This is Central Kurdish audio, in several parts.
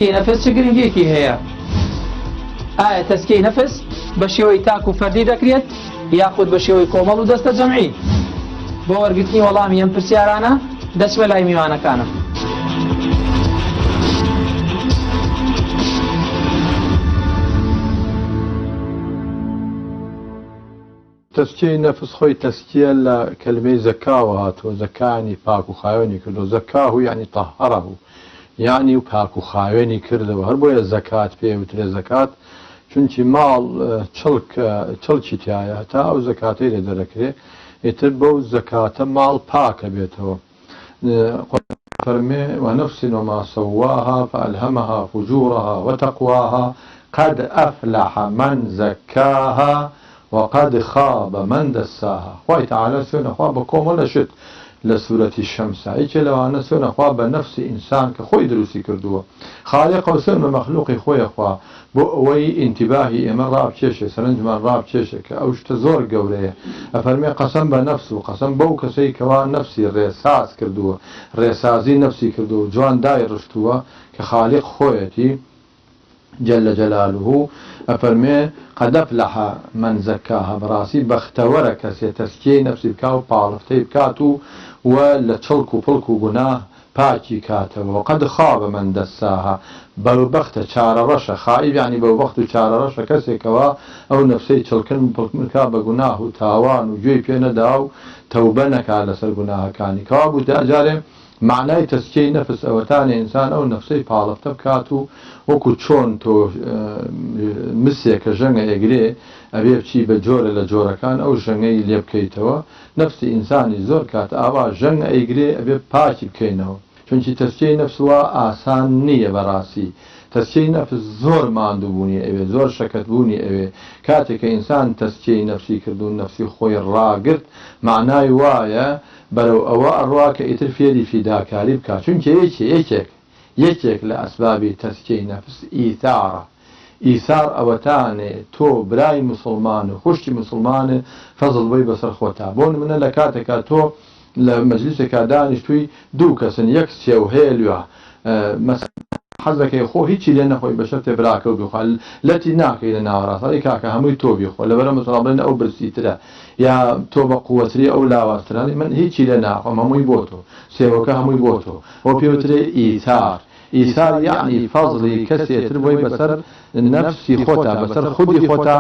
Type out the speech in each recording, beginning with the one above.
نەفس چ گرنگیەکی هەیە؟ ئایا تەزکیەی نەفس بە شێوەی تاک و فەردی دەکرێت یاخود بە شێوەی کۆمەڵ و دەستە جەمعی؟ بۆ وەرگرتنی وەڵامی ئەم پرسیارانە دەچمە لای میوانەکانم. تەزکیەی نەفس خۆی تەزکیە لە کەلمەی زەکاوە هاتووە، زەکا یانی پاک و خاوێنی کردەوە، زەکاه یانی طهره یانی و پاک و خاوێنی کردەوە، هەر بۆیە زەکات پێ وترێ زەکات، چونکی ماڵ چڵک چڵکی تیایە هەتا ئەو زەکاتەی لێ دەرەکرێ ئیتر بەو زەکاتە ماڵ پاکە بێتەوە. فەرمێ، ونفس وما سواها فألهمها فجورها وتقواها قد أفلح من زکاها وقد خاب من دساها خوای تەعالا سوێن ئەخوا بە کۆمەڵە شت لە سورەتی شەمسا یەکێ لەوانە سوێن ئەخوا بە نەفسی ئینسان کە خۆی دروستی کردووە خالقە و سوێن بە مەخلوقی خۆی ئەخوا بۆ ئەوەی ئینتیباهی ئێمە ڕابکێشێ، سەرنجمان ڕابکێشێ کە ئەو شتە زۆر گەورەیە. ئەفەرمێ قەسەم بە نەفس و قەسەم بەو کەسەی کەوا نەفسی ڕێساز کردووە، ڕێسازی نەفسی کردووە و جوان دایڕشتووە کە خالیق خۆیەتی، جل جلالە، ئەفەرمێ، قد افلح من زکاها، بەڕاستی بەختەوەرە کەسێ تەزکیەی نەفسی بکا و پاڵفتەی بکات و و لە چڵک و پڵک و گوناه پاکی کاتەوە وقد خاب من دساها بەوبەختە چارەڕەشە خائیب یەعنی بەوبەخت و چارەڕەشە کەسێک کەوا ئەو نەفسەی چڵکن پڵکن کا بە گوناه و تاوان و گوێی پێ نەدا و تەوبە نەکا لەسەر گوناهەکانی کەوابوو جارێ مەعنای تەزکیەی نەفس ئەوەتانێ ئینسان ئەو نەفسەی پاڵفتە بکات و وەکو چۆن تۆ مسێک کە ژەنگە ئێگرێ ئەبێ بچی بە جۆرە لە جۆرەکان ئەو ژەنگەی لێ بکەیتەوە نەفسی ئینسانیش زۆر کات ئاوا ژەنگ ئەیگرێ ئەبێ پاکی بکەینەوە چونکی تەزکیەی نەفس وا ئاسان نیە بەڕاستی تەزکیەی نەفس زۆر ماندوو بوونی ئەوێ زۆر شەکەت بوونی ئەوێ کاتێ کە ئینسان تەزکیەی نەفسی کرد و نەفسی خۆی ڕاگرت مەعنای وایە بەرەو ئەوە ئەڕوا کە ئیتر فێری فیداکاری بکا چونکە یەکێ یەکێک یەکێک لە ئەسبابی تەزکیەی نەفس ئیثارە، ئیثار ئەوەتانێ تۆ برای موسڵمان و خوشکی موسڵمانێ فەزڵ بەی بەسەر خۆتا، بۆ نمونە لە کاتێکا تۆ لە مەجلیسێکا دانیشتووی دوو کەسن یەک سێو هەیە لوێ مەسەلەن حەز دەکەی خۆ هیچی لێ نەخۆی بە شەرتێ براکەو بیخوا لەتی ناکەی لە ناوەڕاست ئەڵێی کاکە هەمووی تۆ بیخۆ لەبەرئەوە مەسەڵەن بڵێن ئەو برسیترە یا تۆ بە قوەتری ئەو لاوازترە ئەڵێی من هیچی لێ ناخۆم هەمووی بۆ تۆ سێوەکە هەمووی بۆ تۆ ئەوە پێ وترێ ئیثار ئیثار یەعنی فەزڵی کەسێ تر بۆی بەسەر نەفسی خۆتا بەسەر خودی خۆتا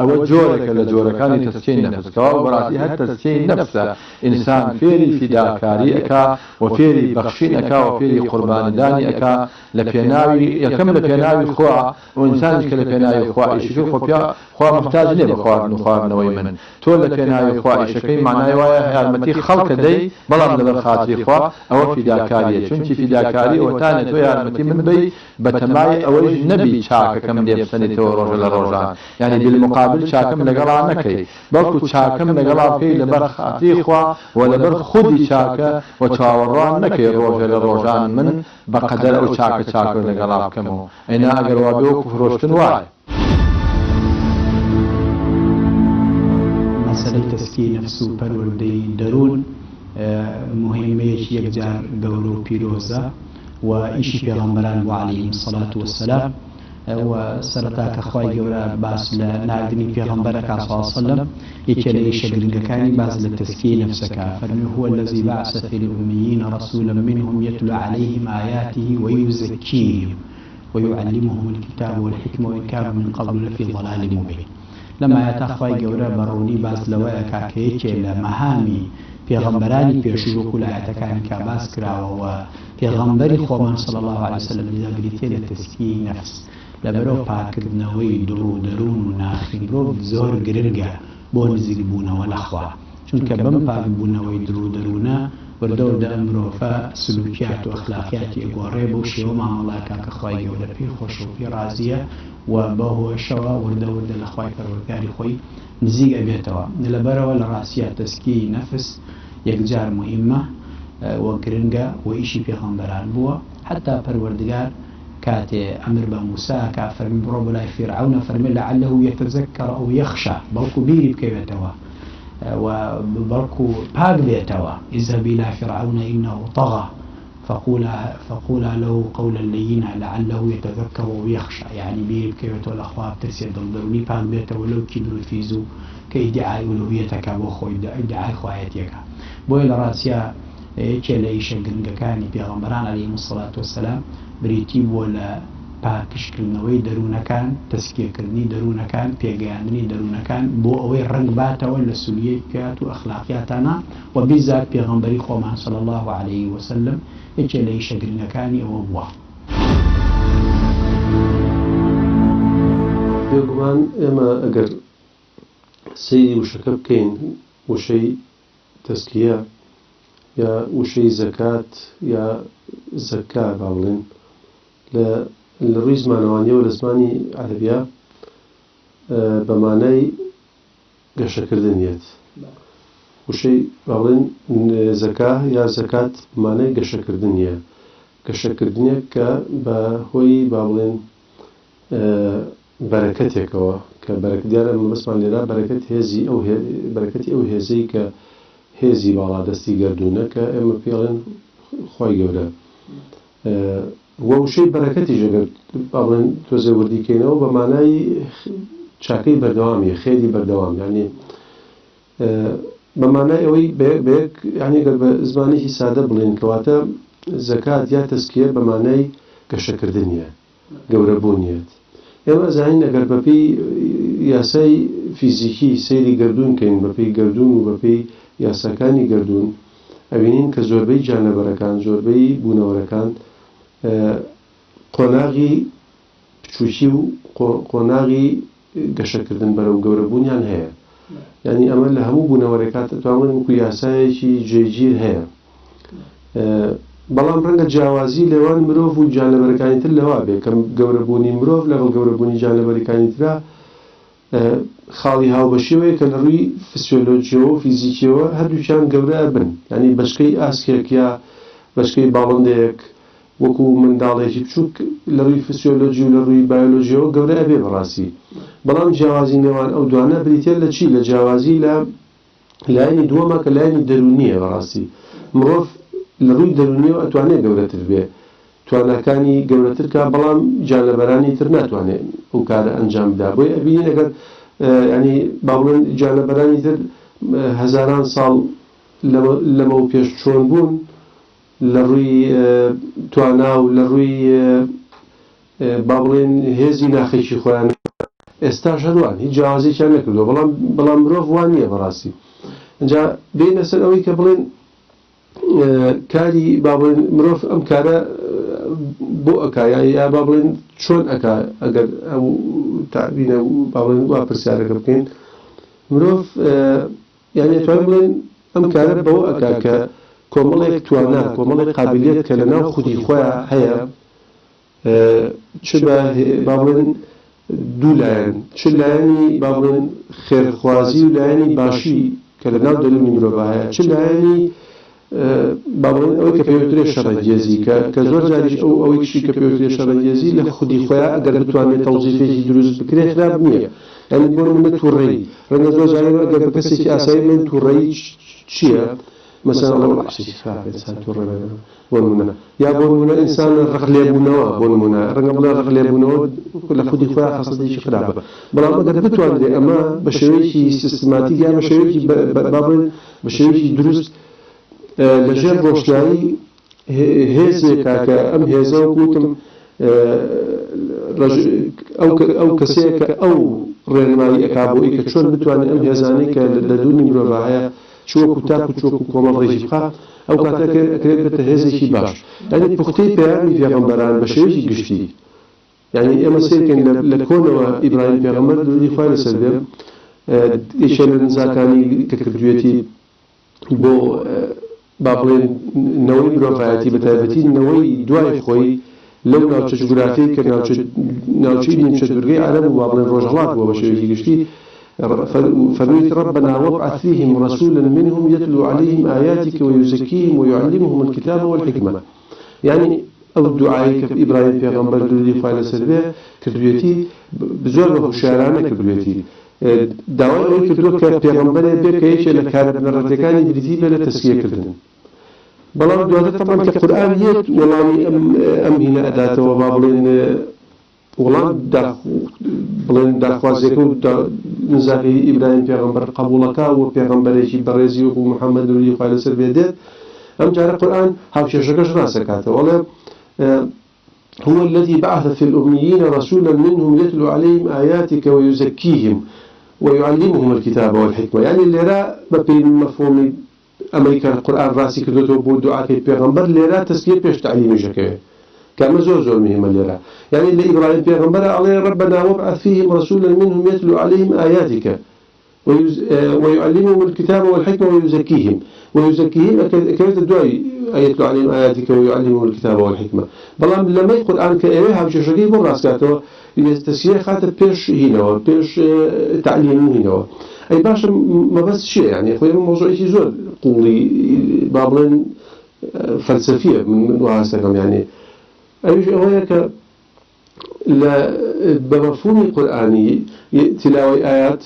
ئەوە جۆرێکە لە جۆرەکانی تەزکیەی نەفس کەوا بەڕاستی هەر تەزکیەی نەفسە ئینسان فێری فیداکاری ئەکا و فێری بەخشین ئەکا و فێری قوربانیدانی ئەکا لە پێناوی یەکەم لە پێناوی خوا و ئینسانیش کە لە پێناوی خوا ئیشەکەی خۆ پیا خوا موحتاج نیە بە خواردن و خواردنەوەی من تۆ لە پێناوی خوا ئیشەکەی مانای وایە یارمەتی خەڵکە دەی بەڵام لەبەر خاتری خوا ئەوە فیداکاریە چونکی فیداکاری ئەوەتانێ تۆ یارمەتی من بەی بەتەمای ئەوەیش نەبی چاکەکەم لێ بسەنیتەوە ڕۆژە لە ڕۆژان یانی بیلموقابل چاکەم لەگەڵا نەکەی بەڵکو چاکەم لەگەڵا بکەی لەبەر خاتری خوا وە لەبەر خودی چاکە وە چاوەڕوان نەکەی ڕۆژێ لە ڕۆژان من بەقەدەر ئەو چاکە چاکەت لەگەڵا بکەمەوە ئەینا ئەگەر وابێ وەکو فرۆشتن وایە. مەسەلەی تەزکیەی نەفس و پەروەردەی دەروون موهیمەیەکی یەکجار گەورە و پیرۆزە و ئیشی پێغەمبەران بوو علیهم الصلوة والسلام و سەرەتا کە خوای گەورە باس لە ناردنی پێغەمبەر ئەکا صلی اللە علیە وسلم یەکێ لە ئیشە گرنگەکانی باس لە تەزکیەی نەفسەکە فەرمی هو الذی بعث فی الأمیین رسولا منهم یتلو علیهم آیاته ویزکیهم ویعلمهم الکتاب والحکمە وان کانوا من قبل لفی ضلال مبین لەم ئایەتە خوای گەورە بە ڕوونی باس لەوە ئەکا کە یەکێ لە مەهامی پێغەمبەرانی پێشوو وەکو لە ئایەتەکانی کا باس کراوە و پێغەمبەری خۆمان صلی اللە علیە وسلم دیدا بریتیە لە تەزکیەی نەفس لەبەرئەوە پاککردنەوەی دڵ و دەروون و ناخی مرۆڤ زۆر گرنگە بۆ نزیک بوونەوە لە خوا چونکە بەم پاک بوونەوەی دڵ و دەروونە وردە وردە ئەم مرۆڤە سلوکیات و ئەخلاقیاتی ئەگۆڕێ بەو شێوە مامەڵە ئەکا کە خوای گەورە پێی خۆشە و پێی ڕازیە و بەو هۆیەشەوە وردە وردە لە خوای پەروەردگاری خۆی نزیک ئەبێتەوە لەبەرئەوە لە ڕاستیا تەزکیەی نەفس یەکجار موهیمە و گرنگە و ئیشی پێغەمبەران بووە حەتا پەروەردگار کاتێ ئەمر بە موسا ئەکا فەرمی بڕۆ بۆ لای فیرعەون ئەفەرمێ لعله یتذکر او یخشی بەڵکو بیری بکەوێتەوە و بەڵکو پاک بێتەوە اذهب الی فرعون انه طغی. فقولا فقولا له قولا لینا لعله یتذکر او یخشی یەعنی بیری بکەوێتەوە لە خوا بترسێت دڵ دەروونی پاک بێتەوە لەو کیبر و فیز و کە ئیدیعای ئولوهیەتەکا بۆ خۆی ئیدعای خوایەتیەکا بۆیە لە ڕاستیا یەکێ لە ئیشە گرنگەکانی پێغەمبەران علیهم الصلوة والسلام بریتی بووە لە پاکژکردنەوەی دەروونەکان، تەزکیەکردنی دەروونەکان، پێگەیاندنی دەروونەکان بۆ ئەوەی ڕەنگ باتەوە لە سلوکیات و ئەخلاقیاتانا و بیزات پێغەمبەری خۆمان صلی اللە علیه وسلم یەکێ لە ئیشە گرنگەکانی ئەوە بووە. بێگومان ئێمە ئەگەر سەیری وشەکە بکەین، وشەی تەزکیە یا وشەی زەکات یا زەکا با بڵێین لە لە ڕووی زمانەوانیەوە لە زمانی عەرەبیا بە مانای گەشەکردن یەت. وشەی با بڵێین زەکا یا زەکات بە مانای گەشەکردن یە. گەشەکردنێک کە بە هۆی با بڵێین بەرەکەتێکەوە کە بەرەک دیارە مەبەستمان لێرە بەرەکەت هێزی ئەو بەرەکەتی ئەو هێزەی کە هێزی باڵادەستی گەردوونە کە ئێمە پێی ئەڵێن خوای گەورە وە وشەی بەرەکەتیش ئەگەر با بڵێن تۆزێ وردی کەینەوە بە مانای چاکەی بەردەوامیە خێری بەردەوام یعنی بە مانای ئەوەی بە یەک یعنی گەر بە زمانێکی سادە بڵێن کەواتە زەکات یا تەزکیە بە مانای گەشەکردنیە گەورەبوونیەت. ئێمە ئەزانین ئەگەر بەپێی یاسای فیزیکی سەیری گەردوون کەین، بەپێی گەردوون و بەپێی یاساکانی گەردوون ئەبینین کە زۆربەی گیانلەبەرەکان، زۆربەی بوونەوەرەکان قۆناغی بچووکی و قۆناغی گەشەکردن بەرەو گەورەبوونیان هەیە. یانی ئەمە لە هەموو بوونەوەرێکا دەتوانین بڵێین وەکو یاسایەکی جێگیر هەیە. بەڵام ڕەنگە جیاوازی لێوان مرۆڤ و گیانلەبەرەکانی تر لەوە بێ کە گەورەبوونی مرۆڤ لەگەڵ گەورەبوونی گیانلەبەرەکانی ترا خاڵی هاوبەشیەوەیە کە لە ڕووی فسیۆلۆجیەوە و فیزیکیەوە هەردووکیان گەورە ئەبن یانی بەچکەی ئاسکێک یا بەچکەی باڵندەیەک وەکو منداڵێکی بچووک لە ڕووی فسیۆلۆجی و لە ڕووی بایۆلۆجیەوە گەورە ئەبێ بەڕاستی بەڵام جیاوازی نێوان ئەو دوانە بریتیە لە چی لە جیاوازی لە لایەنی دووەمە کە لایەنی دەروونیە بەڕاستی مڕۆڤ لە ڕووی دەروونیەوە ئەتوانێ گەورەتر بێ تواناکانی گەورەتر کا بەڵام گیانلەبەرانی تر ناتوانێ ئەو کارە ئەنجام بدا بۆیە ئەبینین ئەگەر یانی با بڵێن گیانلەبەرانی تر هەزاران ساڵ لەمەو پێش چۆن بوون لە ڕووی توانا و لە ڕووی با بڵێن هێزی ناخێکی خۆیان ئێستاش هەروان هیچ جیاوازێکیان نەکردووە بەڵام بەڵام مرۆڤ وان نییە بەڕاستی اینجا بێینە سەر ئەوەی کە بڵێن کاری با بڵێن مرۆڤ ئەم کارە بۆ ئەکا یا با بڵێن چۆن ئەکا ئەگەر ئەو تعبینە با بڵێن وا پرسیارەکە بکەین مرۆڤ یانی ئەتوانین بڵێین ئەم کارە بەوە ئەکا کە کۆمەڵێک توانا، کۆمەڵێک قابیلیەت کە لە ناو خودی خۆیا هەیە چ بە با بڵێن دوو لایەن چ لایەنی با بڵێن خێرخوازی و لایەنی باشی کە لە ناو دەروونی مرۆڤا هەیە چ لایەنی با بڵێن ئەوەی کە پێوترێ شەڕەنگێزی کە کە زۆر جاریش ئەو ئەوەی کشی کە پێوترێ شەڕەنگێزی لە خودی خۆیا ئەگەر بتوانرێ تەوزیفێکی دروست بکرێ خراپ نییە یانی بۆ نموونە تووڕەیی ڕەنگە زۆر جار ئێمە ئەگەر بە کەسێکی ئاسایی بڵێین تووڕەیی چییە مەسەلەن ئەڵێ وەڵا شتێکی خراپە ئینسان تووڕە بێ بۆ نموونە یا بۆ نموونە ئینسان ڕق لێبوونەوە بۆ نموونە ڕەنگە بڵێ ڕق لێبوونەوە لە خودی خۆیا خەسڵەتێکی خراپە بەڵام ئەگەر بتوانرێ ئەمە بە شێوەیەکی سیستماتیک یا بە شێوەیەکی با بڵێین بە شێوەیەکی دروست لە ژێر ڕۆشنایی هێزێکا کە ئەم هێزە وەکو وتم ئەو کەسەیە کە ئەو ڕێنمایی ئەکا بۆ ئەوی کە چۆن بتوانێت ئەم هێزانەی کە لە دەروونی مرۆڤا هەیە چ وەکو تاک و چ وەکو کۆمەڵ ڕێکی بخا ئەو کاتە ئەکرێت بێتە هێزێکی باش یانی پوختەی پەیامی پێغەمبەران بە شێوەیەکی گشتی یانی ئێمە سەیر کەین لە کۆنەوە ئیبراهیم پێغەمبەر درودی خوای لەسەر بێ یەکێ لە نزاکانی کە کردوێتی بۆ با بڵێن نەوەی مرۆڤایەتی بە تایبەتی نەوەی دوای خۆی لەو ناوچە جوگرافیەی کە ناوچە ناوچەی نیمچە دوورگەی عەرەب و با بڵێن ڕۆژهەڵات بووە بە شێوەیەکی گشتی فەرموویەتی ربنا وابعث فیهم رسولا منهم یتلو علیهم آیاتک ویزکیهم ویعلمهم الکتاب والحکمە یانی ئەو دوعایەی کە ئیبراهیم پێغەمبەر درودی خوای لەسەر بێ کردوویەتی زۆر بە هوشیارانە کردوویەتی داوای ئەوەی کردووە کە پێغەمبەرێ بێ کە یەکێ لە کارە بنەڕەتیەکانی بریتی بێ لە تەزکیە کردن. بەڵام دواتر تەبعەن کە قورئان یەت وەڵامی ئەم ئەم هینە ئەداتەوە با بڵێن وەڵام بڵێن داخوازیەکە و نزاکەی ئیبراهیم پێغەمبەر قەبوڵەکا و پێغەمبەرێکی بەڕێزی وەکو محەممەد درودی خوای لەسەر بێ دێت. ئەم جارە قورئان هاوکێشەکەش ڕاست ئەکاتەوە، ئەڵێ هو الذي بعث في الأميين رسولا منهم يتلو عليهم آياتك ويزكيهم ويعلمهم الكتاب والحكمة. يعني لێرە بەپێی مەفهومی ئەمەی کە قورئان ڕاستی کردوێتەوە بۆ دوعاکەی پێغەمبەر، لێرە تەزکیە پێش تەعلیمیشەکەوێ کە زۆر زۆر مهمە لێرە. يعني لإبراهيم پێغەمبەر ئەڵێ ربنا وابعث فيهم رسولا منهم يتلو عليهم آياتك ويعلمهم الكتاب والحكمة ويزكيهم. ويزكيهم كيف الدعاء يتلو عليهم آياتك ويعلمهم الكتاب والحكمة. بەڵام لەمەی قورئان کە ئەوێ هاوکێشەکەی بۆ ڕاستکاتەوە، تەزکیە خاتە پێش هینەوە، پێش تەعلیم هینەوە. ئەی باشە، مەبەست چییە؟ یعنی خۆی ئەمە مەوزوعێکی زۆر قوڵی با بڵێن فەلسەفیە من وهاستەکەم. یعنی ئەویش ئەوەیە کە لە بە مەفهومی قورئانی تلاوەی ئايات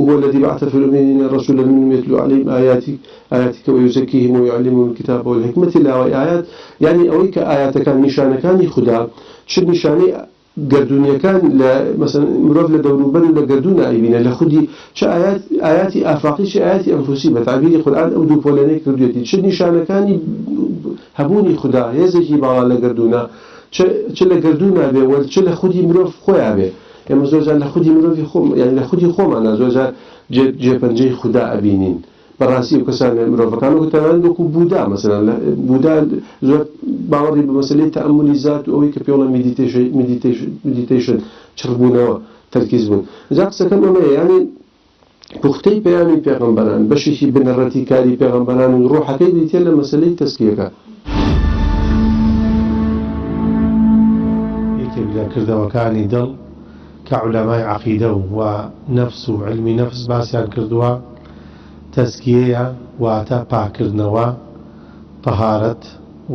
هو الذي بعث في الأميين رسولا منهم يتلو عليهم آياتك ويزكيهم ويعلمهم الكتاب والحكمة. تلاوة آيات يعني ئەوەی کە ئاياتەکان نیشانەکانی خودا، چ نیشانەی گەردوونیەکان لە مثلا مرۆڤ لە دەوروبەر و لە گەردوون ئایبینە لە خودی، چ ئايات ئاياتی ئافاقی، چ ئاياتی ئەنفوسی، بە تعبیری قورئان ئەو دوو پۆلێنەی کردوێتی، چ نیشانەکانی هەبوونی خودا، هێزێکی باڵا لە گەردوونە، چ لە گەردوونا بێ وە چ لە خودی مرۆڤ خۆیان بێ. ئێمە زۆر جار لە خودی مرۆڤی خۆم، یعنی لە خودی خۆمانە زۆر جار جێپەنجەی خودا ئەبینین بەڕاستی و کەسانە مرۆڤەکان وەکو تەنانەت وەکو بودا مثلا، بودا زۆر باوەڕی بە مەسەلەی تەئەمولی زات و ئەوەی کە پێوەڵە meditation، چڕبوونەوە، تەرکیز بوون. جا قسەکەم ئەمەیە، یعنی پوختەی پەیامی پێغەمبەران، بەشێکی بنەڕەتی کاری پێغەمبەران و ڕۆحەکەی بریتیە لە مەسەلەی تەزکیەکە. یەکێک لە کردەوەکانی دڵ کە عولەمای عەقیدە و نەفس و عیلمی نەفس باسیان کردووە تەزکیەیە، واتە پاککردنەوە، تەهارەت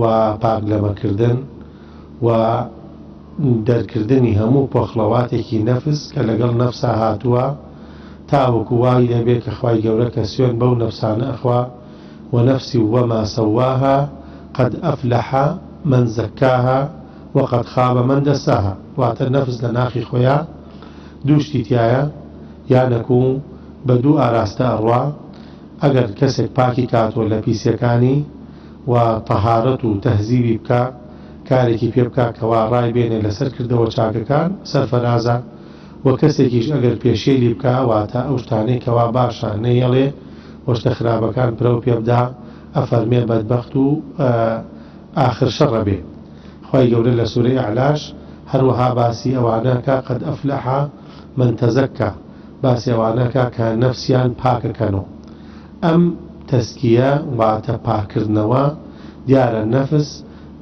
و پاکلەمەکردن و دەرکردنی هەموو پۆخڵەواتێکی نەفس کە لەگەڵ نەفسا هاتووە، تاوەکو وای لێبێ کە خوای گەورە کە سوێند بەو نەفسانە ئەخوا ونفس وما سواها قد افلح من زکاها وقد خاب من دساها، واتە نەفس لە ناخی خۆیا دوو شتی تیایە یانەکو بە دوو ئاراستە ئەڕوا، ئەگەر کەسێک پاکی کاتۆ لە پیسیەکانی و تەهارەت و تەهزیبی بکا، کارێکی پێ بکا کەوا ڕای بێنێ لەسەر کردەوە چاکەکان سەرفەرازە، وە کەسێکیش ئەگەر پێشێلی بکا واتە ئەو شتانەی کەوا باشە نەیەڵێ و شتە خراپەکان پرەو پێ بدا ئەفەرمێ بەدبەخت و ئاخر شەڕ ئەبێ. خوای گەورە لە سورەی ئەعلاش هەروەها باسی ئەوانە ئەکا قد افلح من تزکی باسی ئەوانە ئەکا کە نەفسیان پاک ئەکەنۆ. ئەم تەزکیە واتە پاککردنەوە، دیارە نەفس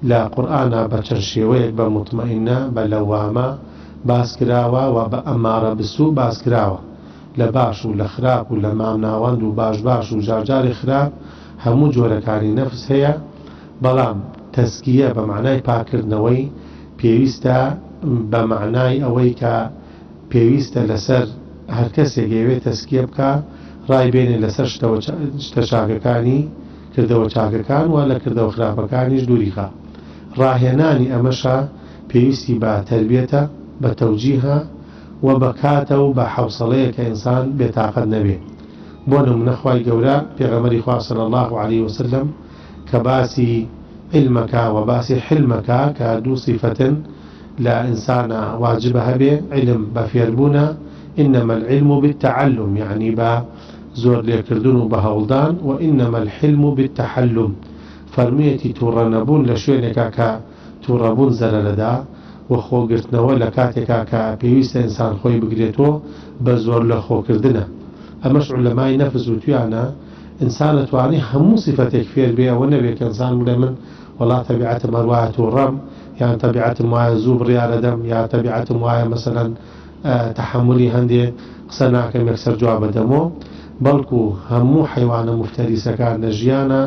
لە قورئانا بە چەند شێوەیەک بە موتمەئینە، بە لەوامە باس کراوە و بە ئەمارە بسوء باس کراوە. لە باش و لە خراپ و لە مامناوەند و باش باش و جارجارێ خراپ هەموو جۆرەکانی نەفس هەیە، بەڵام تەزکیە بە مەعنای پاککردنەوەی پێویستە بە مەعنای ئەوەی کە پێویستە لەسەر هەرکەسێک ئەیەوێ تەزکیە بکا ڕای بێنێ لەسەر شتە چاکەکانی، کردەوە چاکەکان، و لە کردەوە خراپەکانیش دووری خا. ڕاهێنانی ئەمەشە پێویستی بە تەربیەتە، بە تەوجیهە و بە کاتە و بە حەوسەڵەیە کە ئینسان بێتاقەت نەبێ. بۆ نمونە خوای گەورە پێغەمبەری خوا صلی اللە علیە وسلم کە باسی عیلمەکا و باسی حلمەکا کە دوو سیفەتن لە ئینسانا واجبە هەبێ، عیلم بە فێربوونە، انما العلم بالتعلم یەعنی بە زۆر لێکردن و بە هەوڵدان، و انما الحلم بالتحلم فەرموویەتی توڕە نەبوون لە شوێنێکا کە توڕەبوون زەرەرەدا، و خۆگرتنەوە لە کاتێکا کە پێویستە ئینسان خۆی بگرێتۆ بە زۆر لە خۆکردنە. ئەمەش عولەمای نەفس وتویانە ئینسان ئەتوانێ هەموو سیفەتێک فێر بێ، ئەوە نەبێ کە ئینسان بڵێ من وەڵا تەبیعەتم هەر وایە توڕەم، یان تەبیعەتم وایە زوو بڕیار ئەدەم، یا تەبیعەتم وایە مەسەلەن تەحەمولی هەندێ قسە ناکەم یەکسەر جواب ئەدەمۆ، بەڵکو هەموو حەیوانە موفتەریسەکان لە ژیانا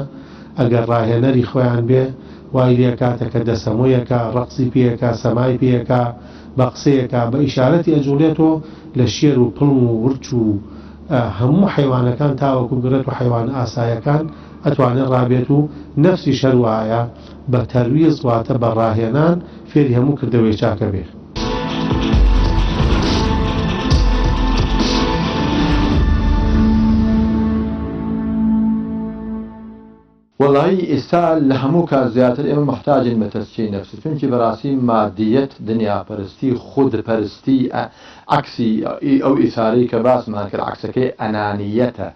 ئەگەر ڕاهێنەری خۆیان بێ وای لێ ئەکاتە کە دەسەمۆیەکا، ڕەقسی پێ ئەکا، سەمای پێ ئەکا، بە قسەیەکا، بە ئیشارەتی ئەجوڵێتۆ، لە شێر و پڵنگ و ورچ و هەموو حەیوانەکان تاوەکو گڕێت و حەیوانە ئاسایەکان ئەتوانێت ڕابێت و نەفسیش هەر وایە بە تەرویز واتە بە ڕاهێنان فێری هەموو کردەوەی چاکە بێ. وەڵایی ئیستا لە هەموو کات زیاتر ئێمە موحتاجین بە تەزکیەی نەفس چونکی بەراستی مادیەت دنیا پەرستی خود پەرستی عەکسی ئەو ئیسارەی کە باسمان کرد عەکسەکەی ئەنانیەتە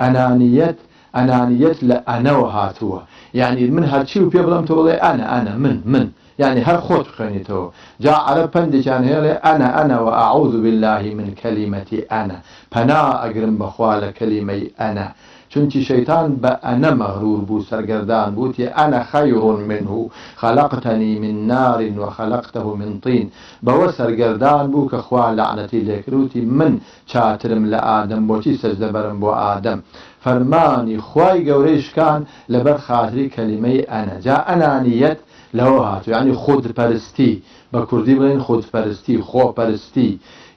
ئەنانیەت ئەنانیەت لە ئەنەوە هاتووە یانی من هەرچی و پێ بڵێم تۆ بڵێ ئەنە ئەنە من من یانی هەر خۆت بخوێنیتەوە جا عەرەب پەندێکیان هەیە ئەڵێ انا انا و اعوذ باللە من کلمە انا پەنا ئەگرم بەخوا لە کەلیمەی انا چونکی شەیتان بە انا مەغرور بوو سەرگەردان بوو وتی انا خیر منه خلقتنی من نار و خلقته من طین بەوە سەرگەردان بوو کە خوا لەعنەتی لێکرد وتی من چاترم لە ئادەم بۆچی سەجدە بەرم بۆ ئادەم فەرمانی خوای گەورەی شکان لەبەر خاتری کەلیمەی انا جا ئەنانیەت لەوە هاتووە یانی خودپەرستی بە کوردی بڵێین خودپەرستی خۆپەرستی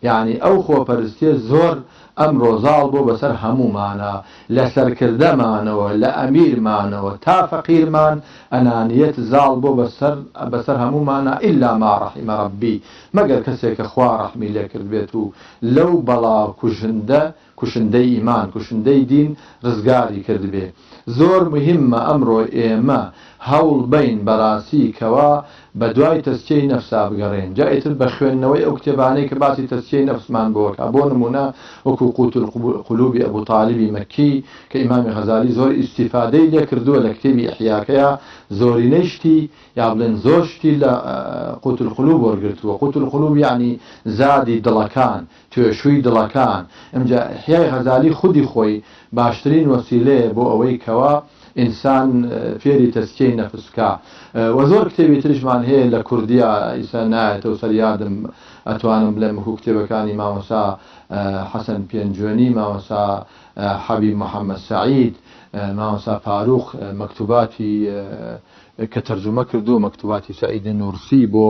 یانی ئەو خۆپەرستیە زۆر ئەمڕۆ زاڵ بووە بەسەر هەموومانا لە سەرکردەمانەوە لە ئەمیرمانەوە تا فەقیرمان ئەنانیەت زاڵ بووە بەسەر بەسەر هەموومانا ئیلا ما رحم ربی مەگەر کەسێک کە خوا ڕەحمی لێکردبێت و لەو بەڵا کوژندە کوشندەی ئیمان کوشندەی دین ڕزگاری کردبێ زۆر موهیمە ئەمڕۆ ئێمە هەوڵ بەین بەڕاستی کەوا بە دوای تەزکیەی نەفسا بگەڕێین جا ئیتر بە خوێندنەوەی ئەو کتێبانەی کە باسی تەزکیەی نەفسمان بۆ ئەکا بۆ نموونە وەکو قوت القلوبی ئەبو تالیبی مەکی کە ئیمامی غەزالی زۆر ئیستیفادەی لێ کردووە لە کتێبی ئیحیاکەیا زۆرینەی شتی یا بڵێن زۆر شتی لە قوت القلوب وەرگرتووە قوت القلوب یەعنی زادی دڵەکان توێشووی دڵەکان، ئمجا ئیحیای غەزالی خودی خۆی باشترین وەسیلەیە بۆ ئەوەی کەوا ئینسان فێری تەزکیەی نەفس بکا وە زۆر کتێبی تریشمان هەیە لە کوردیا ئیستا نایەتەوە سەر یادم ئەتوانم بڵێم وەکو کتێبەکانی مامۆستا حەسەن پێنجوێنی مامۆستا حەبیب محەمەد سەعید مامۆستا فاروق مەکتوباتی کە تەرجومە کردووە مەکتوباتی سەعید نورسی بۆ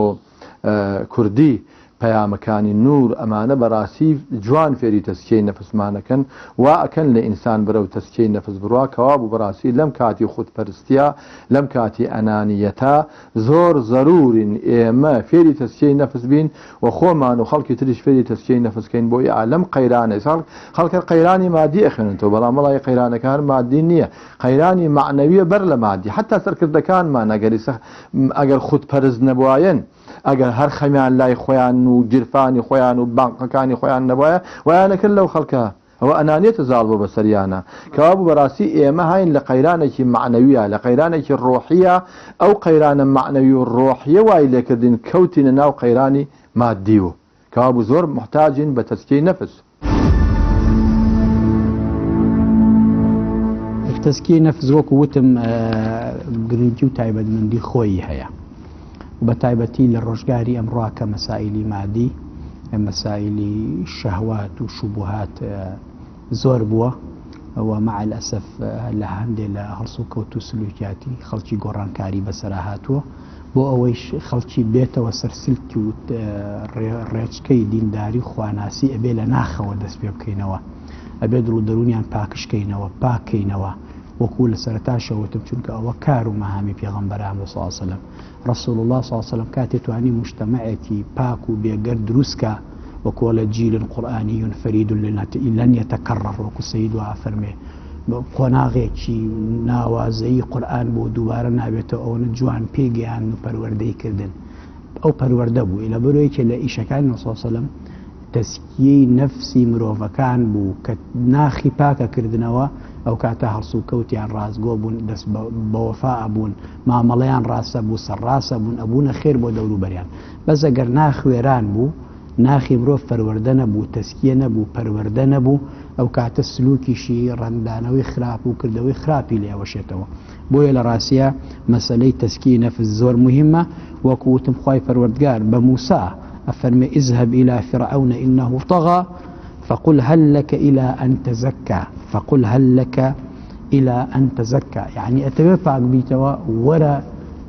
کوردی پەیامەکانی نور ئەمانە بەراستی جوان فێری تەزکیەی نەفسمانەکەن وا ئەکەن لە ئینسان بەرەو تەزکیەی نەفس بڕوا کەوابوو بەراستی لەم کاتی خود پەرستیا لەم کاتی ئەنانیەتا زۆر زەرورین ئێمە فێری تەزکیەی نەفس بین و خۆمان و خەڵکی تریش فێری تەزکیەی نەفس کەین بۆ ئا لەم قەیرانە ئێستا خەڵک هەر قەیرانی مادی ئەخوێنێتەوە بەڵام وەڵی قەیرانەکە هەر مادی نییە قەیرانی مەعنەویە بەر لە مادی حەتا سەرکردەکانمان ئەگەر ئەگەر خود پەرست نەبوایەن ئەگەر هەر خەمیان لای خۆیان و گیرفانی خۆیان و بانقەکانی خۆیان نەبوایە وایانەکرد لەو خەڵکە ئەوە ئەنانیەتە زاڵ بوو بەسەریانا کەوابوو بەڕاستی ئێمە هاین لە قەیرانێکی مەعنەویە لە قەیرانێکی ڕۆحیە ئەو قەیرانە مەعنەوی و ڕۆحیە وای لێکردین کەوتینە ناو قەیرانی مادی و کەوابوو زۆر موحتاجین بە تەزکیەی نەفس. تەزکیەی نەفس وەکو وتم گرنگی و تایبەتمەندی خۆی هەیە بە تایبەتی لە ڕۆژگاری ئەمڕا کە مەسائلی مادی مەسائلی شەهوات و شوبهات زۆر بووە و مع الاسف لە هەندێ لە هەڵسوکەوت و سلوکیاتی خەڵکی گۆڕانکاری بەسەرا هاتووە بۆ ئەوەیش خەڵکی بێتەوە سەر سلک و ڕێچکەی دینداری و خواناسی ئەبێ لە ناخەوە دەست پێ بکەینەوە ئەبێ دڵ و دەروونیان پاکژکەینەوە پاککەینەوە وەکو لە سەرەتاشەوە وتم چونکە ئەوە کار و مەهامی پێغەمبەران بوو صلی اللە علیە وسلم رسول اللە صلی اللە علیە وسلم کاتێ توانی مجتمعێکی پاک و بێگەرد دروست کا وەکو ئەڵێ جیل قورئانی فرید لن یتکرر وەکو سەید وا ئەفەرمێ قۆناغێکی ناوازەی قورئان بۆ دووبارە نابێتەوە ئەوەنە جوان پێی گەیاندن و پەروەردەی کردن ئەو پەروەردە بوو لە بەرۆیەکێ لە ئیشەکانی رسول صلی اللە علیە وسلم تەزکیەی نەفسی مرۆڤەکان بوو کە ناخی پاکە کردنەوە ئەوکاتە هەڵسوکەوتیان ڕاستگۆ بوون دەست بەوەفا ئەبوون مامەڵەیان ڕاستە بوو سەرڕاستە بوون ئەبوونە خێر بۆ دەوروبەریان بەس ئەگەر ناخ وێران بوو ناخی مرۆڤ پەروەردە نەبوو تەزکیە نەبوو پەروەردە نەبوو ئەوکاتە سلوکیشی ڕەنگدانەوەی خراپ و کردەوەی خراپی لێ ئەوەشێتەوە بۆیە لە ڕاستیا مەسەلەی تەزکیەی نەفس زۆر موهیمە وەکو وتم خوای پەروەردگار بە موسا ئەفەرمێ اذهب الی فرعون انه طغی فقل هل لک الی ان تزکی فقل هل لک الی ان تزکی یعنی ئەتەوێ پاک بیتەوە وەرە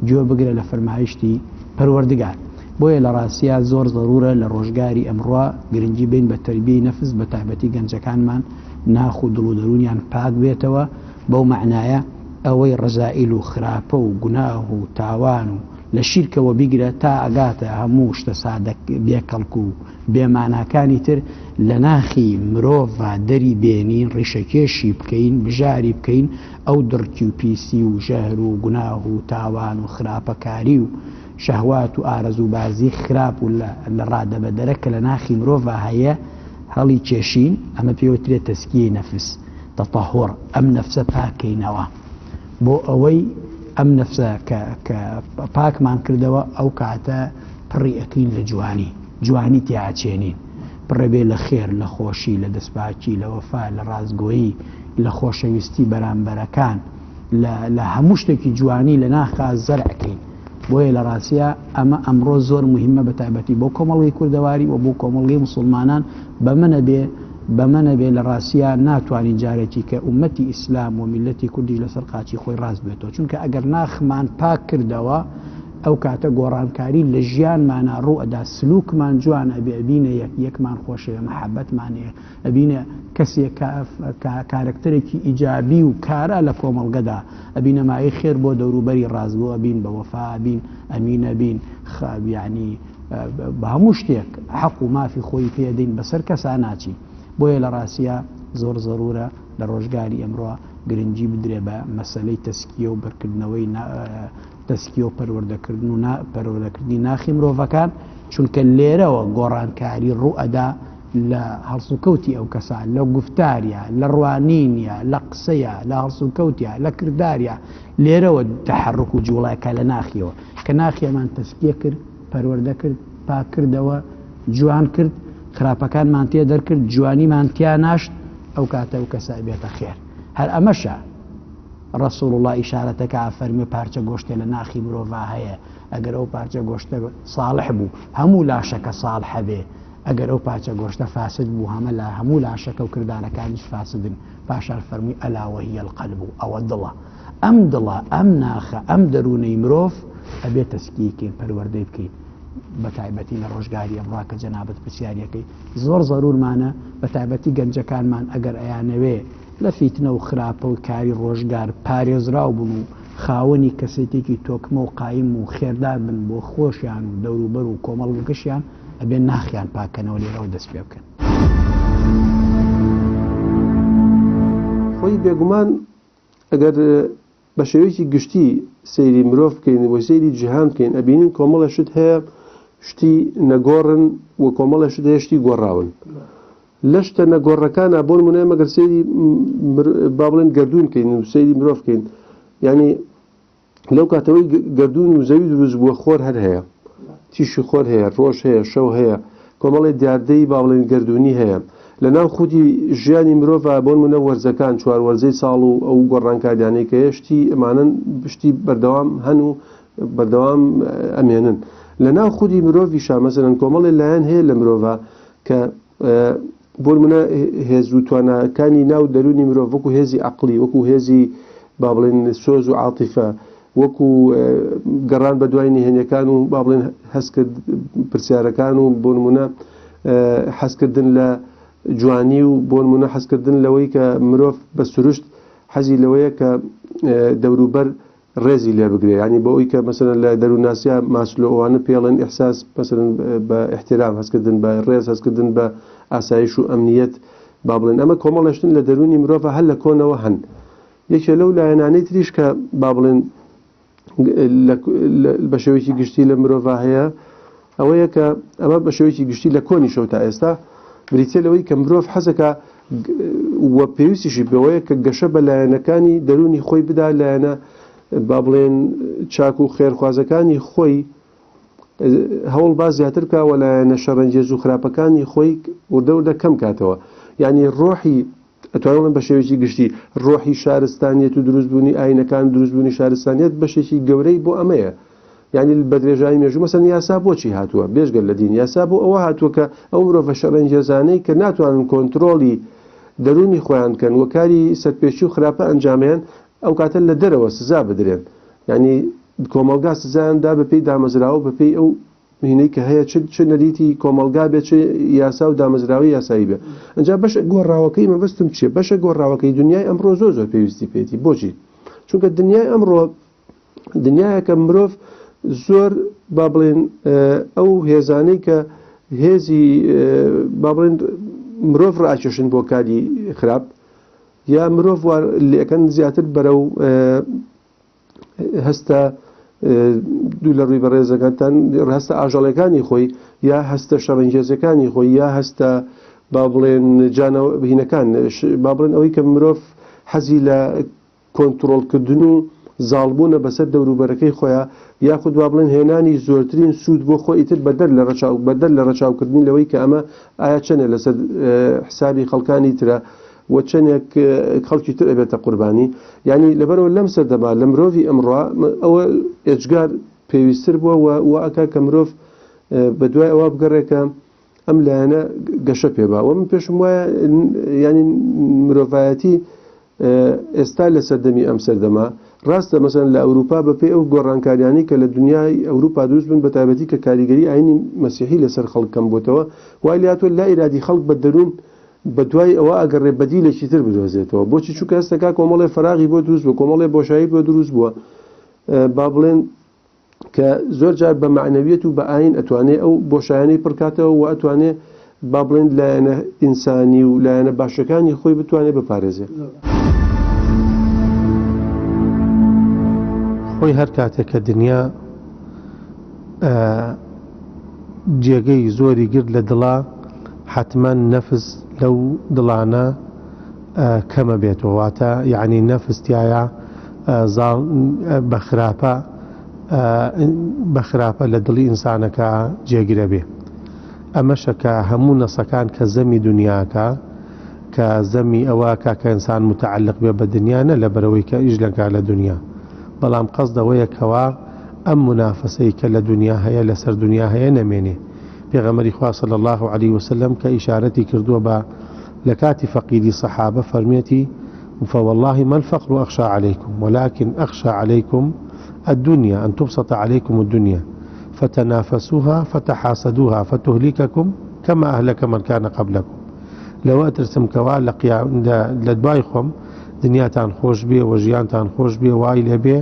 گوێ بگرە لە فەرمایشتی پەروەردگار بۆیە لە ڕاستیا زۆر زەرورە لە ڕۆژگاری ئەمڕوا گرنگی بین بە تەربیەی نەفس بە تایبەتی گەنجەکانمان. ناخ و دڵ و دەروونیان پاک بێتەوە، بەو مەعنایە ئەوەی ڕەزائیل و خراپە و گوناه و تاوان و لە شیرکەوە بیگرە تا ئەگاتە هەموو شتە سادە بێ کەڵک و بێ ماناکانی تر لە ناخی مرۆڤا دەری بێنین ڕیشەکێشی بکەین بژاری بکەین ئەو دڕکی و پیسی و ژەهر و گوناه و تاوان و خراپەکاری و شەهوات و ئارەزووبازی خراپ و لە ڕادەبەدەرە کە لە ناخی مرۆڤا هەیە هەڵی کێشین ئەمە پێی وترێت تەزکیەی نەفس، تطهر، ئەم نەفسە پاک کەینەوە بۆ ئەوەی ئەم نەفسە کە کە پاکمان کردەوە ئەو کاتە پڕی ئەکەین لە جوانی جوانی تیا ئەچێنین پڕێ بێ لە خێر لە خۆشی لە دەستپاکی لە وەفا لە ڕاستگۆیی لە خۆشەویستی بەرامبەرەکان لە لە هەموو شتێکی جوانی لە ناخا زەرع کەین بۆیە لە ڕاستیا ئەمە ئەمڕۆ زۆر موهیمە بە تایبەتی بۆ کۆمەڵگەی کوردەواری و بۆ کۆمەڵگەی موسوڵمانان بەمە نەبێ بەمە نەبێ لە ڕاستیا ناتوانین جارێکی کە ئوممەتی ئیسلام و میللەتی کوردیش لەسەر قاچی خۆی ڕاست بێتەوە چونکە ئەگەر ناخمان پاک کردەوە ئەو کاتە گۆڕانکاری لە ژیانمانا ڕوو ئەدا سلوکمان جوان ئەبێ ئەبینە یەک یەکمان خۆشەوێ مەحەبەتمان هەیە ئەبینە کەسێک کە کارەکتەرێکی ئیجابی و کارا لە کۆمەڵگەدا، ئەبینە مایەی خێر بۆ دەوروبەری، ڕاستگۆ ئەبین، بە وەفا ئەبین، ئەمین ئەبین، یانی بە هەموو شتێک حەق و مافی خۆی پێ ئەدەین، بەسەر کەسا ناچین. بۆیە لە ڕاستیا زۆر زەرورە لە ڕۆژگاری ئەمڕۆ گرنگی بدرێ بە مەسەلەی تەسکیە و بەرکردنەوەی تەسکیە و پەروەردەکردن و پەروەردەکردنی ناخی مرۆڤەکان، چونکە لێرەوە گۆڕانکاری ڕوو ئەدا لە هەڵسوکەوتی ئەو کەسە، لە گوفتاریا، لە ڕوانینیا، لە قسەیا، لە هەڵسوکەوتیا، لە کرداریا، لێرەوە تەحەڕوک و جووڵەکە لە ناخیەوە، کە ناخیمان تەزکیە کرد، پەروەردە کرد، پاک کردەوە، جوان کرد، خراپەکانمان تێ دەرکرد، جوانیمان تیا ناشت، ئەو کاتە ئەو کەسە ئەبێتە خێر. هەر ئەمەشە ڕەسوڵ اللە ئیشارەتەکە ئەفەرموێ پارچە گۆشتێ لە ناخی مرۆڤا هەیە، ئەگەر ئەو پارچە گۆشتە ساڵح بوو، هەموو لاشەکە ساڵحە بێ، ئەگەر ئەو پارچە گۆشتە فاسد بوو هەمە لە هەموو لاشەکە و کردارەکانیش فاسدن، پاشان فەرمووی الا وهی القلب ئەوە دڵە، ئەم دڵە، ئەم ناخە، ئەم دەروونەی مرۆڤ ئەبێ تەزکیەی کەین، پەروەردەی بکەین، بەتایبەتی لە ڕۆژگاری ئەمڕا کە جەنابت پرسیاریەکەی زۆر زەرورمانە، بەتایبەتی گەنجەکانمان ئەگەر ئەیانەوێ لە فیتنە و خراپە و کاری ڕۆژگار پارێزراو بن و خاوەنی کەسێتێکی تۆکمە و قایم و خێردار بن بۆ خۆشیان و دەوروبەر و کۆمەڵگەکەشیان، ئەبێ ناخیان پاک کەنەوە لێرەوە دەست پێ بکەن. خۆی بێگومان ئەگەر بە شێوەیەکی گشتی سەیری مرۆڤ بکەین و سەیری جیهان بکەین ئەبینین کۆمەڵە شت هەیە شتی نەگۆڕن و کۆمەڵە شت هەیە شتی گۆڕاون لە شتە نەگۆڕەکانە بۆ نمونە ئێمە گەر سەیری با بڵێن گەردوون بکەین و سەیری مرۆڤ بکەین یعنی لەو کاتەوەی گەردوون و زەوی دروست بووە خۆر هەر هەیە تیشی خۆر هەیە ڕۆژ هەیە شەو هەیە کۆمەڵی دیاردەی با بڵێن گەردوونی هەیە لە ناو خودی ژیانی مرۆڤ بۆ نمونە وەرزەکان چوار وەرزەی ساڵ و ئەو گۆڕانکاریانەی کە هەیە شتی ئەمانەن شتی بەردەوام هەن و بەردەوام ئەمێنن لە ناو خودی مرۆڤیشا مەسەلەن کۆمەڵی لایەن هەیە لە مرۆڤ کە بۆ نمونە هێز و تواناکانی ناو دەروونی مرۆڤ وەکو هێزی عەقڵی، وەکو هێزی با بڵێین سۆز و عاتیفە، وەکو گەڕان بە دوای نهێنیەکان و با بڵێین هەستکرد پرسیارەکان و بۆ نمونە حەزکردن لە جوانی و بۆ نمونە حەزکردن لەوەی کە مرۆڤ بە سروشت حەزی لەوەیە کە دەوروبەر ڕێزی لێ بگرێ یانی بۆ ئەوی کە مەسەلەن لە دەروونناسیا ماسلۆ ئەوانە پێڵێن ئیحساس مەسەلەن بە ئیحترام هەستکردن بە ڕێز هەستکردن بە ئاسایش و ئەمنیەت با بڵێن ئەمە کۆمەڵێ شتن لە دەروونی مرۆڤ هەر لە کۆنەوە هەن یەکێ لەو لایەنانەی تریش کە با بڵێن بە شێوەیەکی گشتی لە مرۆڤ هەیە ئەوەیە کە ئەمە بە شێوەیەکی گشتی لە کۆنیشەوە تا ئێستا بریتیە لەوەی کە مرۆڤ حەزەکا و پێویستیشی بەوەیە کە گەشە بە لایەنەکانی دەروونی خۆی بدا لایەنە با بڵێن چاک و خێرخوازەکانی خۆی هەوڵ با زیاتر بکا و لایەنە شەڕەنگێز و خراپەکانی خۆی وردە وردە کەم کاتەوە یعنی ڕۆحی ئەتوانم بڵێم بە شێوەیەکی گشتی ڕۆحی شارستانیەت و دروستبوونی ئاینەکان و دروستبوونی شارستانیەت بەشێکی گەورەی بۆ ئەمەیە یانی بە درێژایی مێژوو مەسەن یاسا بۆچی هاتووە بێژگە لە دین یاسا بۆ ئەوە هاتووە کە ئەو مرۆڤە شەڕەنگێزانەی کە ناتوانن کۆنترۆڵی دەروونی خۆیان بکەن و کاری سەرپێچی و خراپە ئەنجامەیەن ئەو کاتە لە دەرەوە سزا بدرێن یانی کۆمەڵگا سزایان دا بەپێی دامەزراوە بەپێی ئەو هینەی کە هەیە چ چ نەریتی کۆمەڵگا بێ چ یاسا و دامەزراوەی یاسایی بێ. ئەنجا بەشە گۆڕاوەکەی مەبەستم چییە؟ بەشە گۆڕاوەکەی دنیای ئەمڕۆ زۆر زۆر پێویستی پێیەتی. بۆچی؟ چونکە دنیای ئەمڕۆ دنیایەکە مرۆڤ زۆر با بڵێن ئەو هێزانەی کە هێزی با بڵێن مرۆڤ ڕاکێشن بۆ کاری خراپ یا مرۆڤ لەکەن زیاتر بەرەو هەستە دوو لە ڕووی بەڕێزەکانتان هەستە ئاژەڵەکانی خۆی یا هەستە شەڕەنگێزەکانی خۆی یا هەستە با بڵێن جانەوە هینەکان با بڵێن ئەوەی کە مرۆڤ حەزی لە کۆنترۆڵکردن و زاڵبوونە بەسەر دەوروبەرەکەی خۆیا، یاخود با بڵێین هێنانی زۆرترین سوود بۆ خۆی ئیتر بەدەر لە ڕەچاو بەدەر لە ڕەچاوکردنی لەوەی کە ئەمە ئایا چەنێ لەسەر حسابی خەڵکانی ترە و چەنێک خەڵکی تر ئەبێتە قوربانی یانی لەبەرئەوە لەم سەردەما لە مرۆڤی ئەمڕۆ ئەوە ئێجگار پێویستتر بووە و وا ئەکا کە مرۆڤ بەدوای ئەوە بگەڕێ کە ئەم لایەنە گەشە پێ با و من پێشم وایە یانی مرۆڤایەتی ئێستا لە سەردەمی ئەم سەردەمە، ڕاستە مەسەلەن لە ئەوروپا بە پێی ئەو گۆڕانکاریانەی کە لە دونیای ئەوروپا دروست بوون بە تایبەتی کە کاریگەری ئاینی مەسیحی لەسەر خەڵک کەم بۆتەوە وای لێهاتووە لا ئیرادی خەڵک بە دەروون بە دوای ئەوە ئەگەڕێ بەدیلێکی تر بدۆزێتەوە بۆچی چونکە هەست دەکا کۆمەڵێ فەراغی بۆ دروست بووە کۆمەڵێ بۆشایی بۆ دروست بووە با بڵێن کە زۆر جار بە مەعنەویەت و بە ئایین ئەتوانێ ئەو بۆشایانەی پڕ کاتەوە و ئەتوانێ با بڵێین لایەنە ئینسانی و لایەنە باشەکانی خۆی بتوانێ بپارێزێ. خۆی هەر کاتێک کە دنیا جێگەی زۆری گرت لە دڵا حەتمەن نەفس لەو دڵانە کەمە بێتەوە واتە یەعنی نەفس تیایا زاڵ بە خراپە بە خراپە لە دڵی ئینسانەکە جێگرە بێ ئەمەشە کە هەموو نەسەکان کە زەمی دنیاکە کە زەمی ئەوە کا کە ئینسان متعلق بێ بە دنیا نە لەبەرەوەی کە ئیش لەکا لە دنیا بەڵام قەسد ئەوەیە کەوا ئەم مونافەسەی کە لە دنیا هەیە لەسەر دنیا هەیە نەمێنێ پێغەمبەری خوا صلی اللە علیە وسلم کە ئیشارەتی کردووە بە لە کاتی فەقیری صەحابە فەرموویەتی، فواللە ما الفقر اخشی علیکم ولکن اخشی علیکم الدنیا ان تبسط علیکم الدنیا فتنافسوها فتحاسدوها فتهلککم کما اهلک من کان قبلکم لەوە ئەترسم کەوا لە لە دوای خۆم دنیاتان خۆش بێ و ژیانتان خۆش بێ وای لێ بێ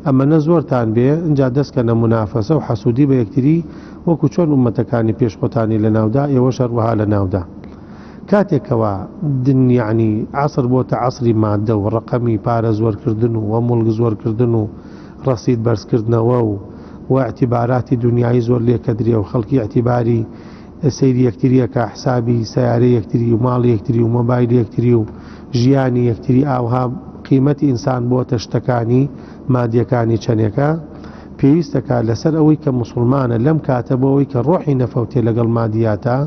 ئەمەنە زۆرتان بێ ئینجا دەست کەنە مونافەسە و حەسوودی بە یەکتری وەکو چۆن ئوممەتەکانی پێش خۆتانی لەناودا ئێوەش هەروەها لەناودا. کاتێک کەوا دن یەعنی عەسر بۆتە عەسری ماددە و ڕەقەمی پارە زۆرکردن و وە موڵک زۆرکردن و ڕەسید بەرزکردنەوە و وە ئیعتیباراتی دونیایی زۆر لێکەدرێ و خەڵکی ئیعتیباری سەیری یەکتری ئەکا حسابی سەیارەی یەکتری و ماڵی یەکتری و مۆبایلی یەکتری و ژیانی یەکتری ئاوها قیمەتی ئینسان بۆتە شتەکانی مادیەکانی چەنێکە پێویستەکا لەسەر ئەوەی کە موسوڵمانە لەم کاتە بۆ ئەوەی کە ڕۆحی نەفەوتێ لەگەڵ مادیاتا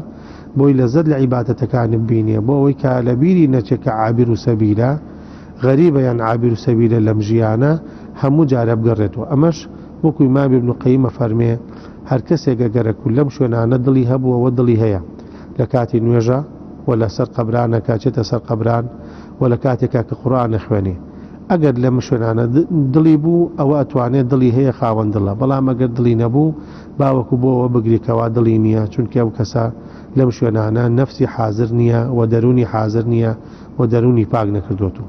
بۆی لەزەت لە عیبادەتەکانی ببینێ بۆ ئەوەی کە لە بیری نەچێ کە عابر سەبیلە غەریبە یان عابر سەبیلە لەم ژیانە هەموو جارە بگەڕێتەوە ئەمەش وەکو ئیمام ابن قەیم ئەفەرمێ هەر کەسێک ئەگەرەکو لەم شوێنانە دڵی هەبووە وە دڵی هەیە لە کاتی نوێژا وە لە سەر قەبرانە کە ئەچێتە سەر قەبران وە لە کاتێکا کە قورئان ئەخوێنێ ئەگەر لەم شوێنانە دڵی بوو ئەوە ئەتوانێ دڵی هەیە خاوەن دڵە بەڵام ئەگەر دڵی نەبوو با وەکو بۆ ئەوە بگری کەوا دڵی نیە چونکە ئەو کەسە لەم شوێنانە نەفسی حازر نیە وە دەرونی حازر نیە وە دەرونی پاک نەکردۆتو.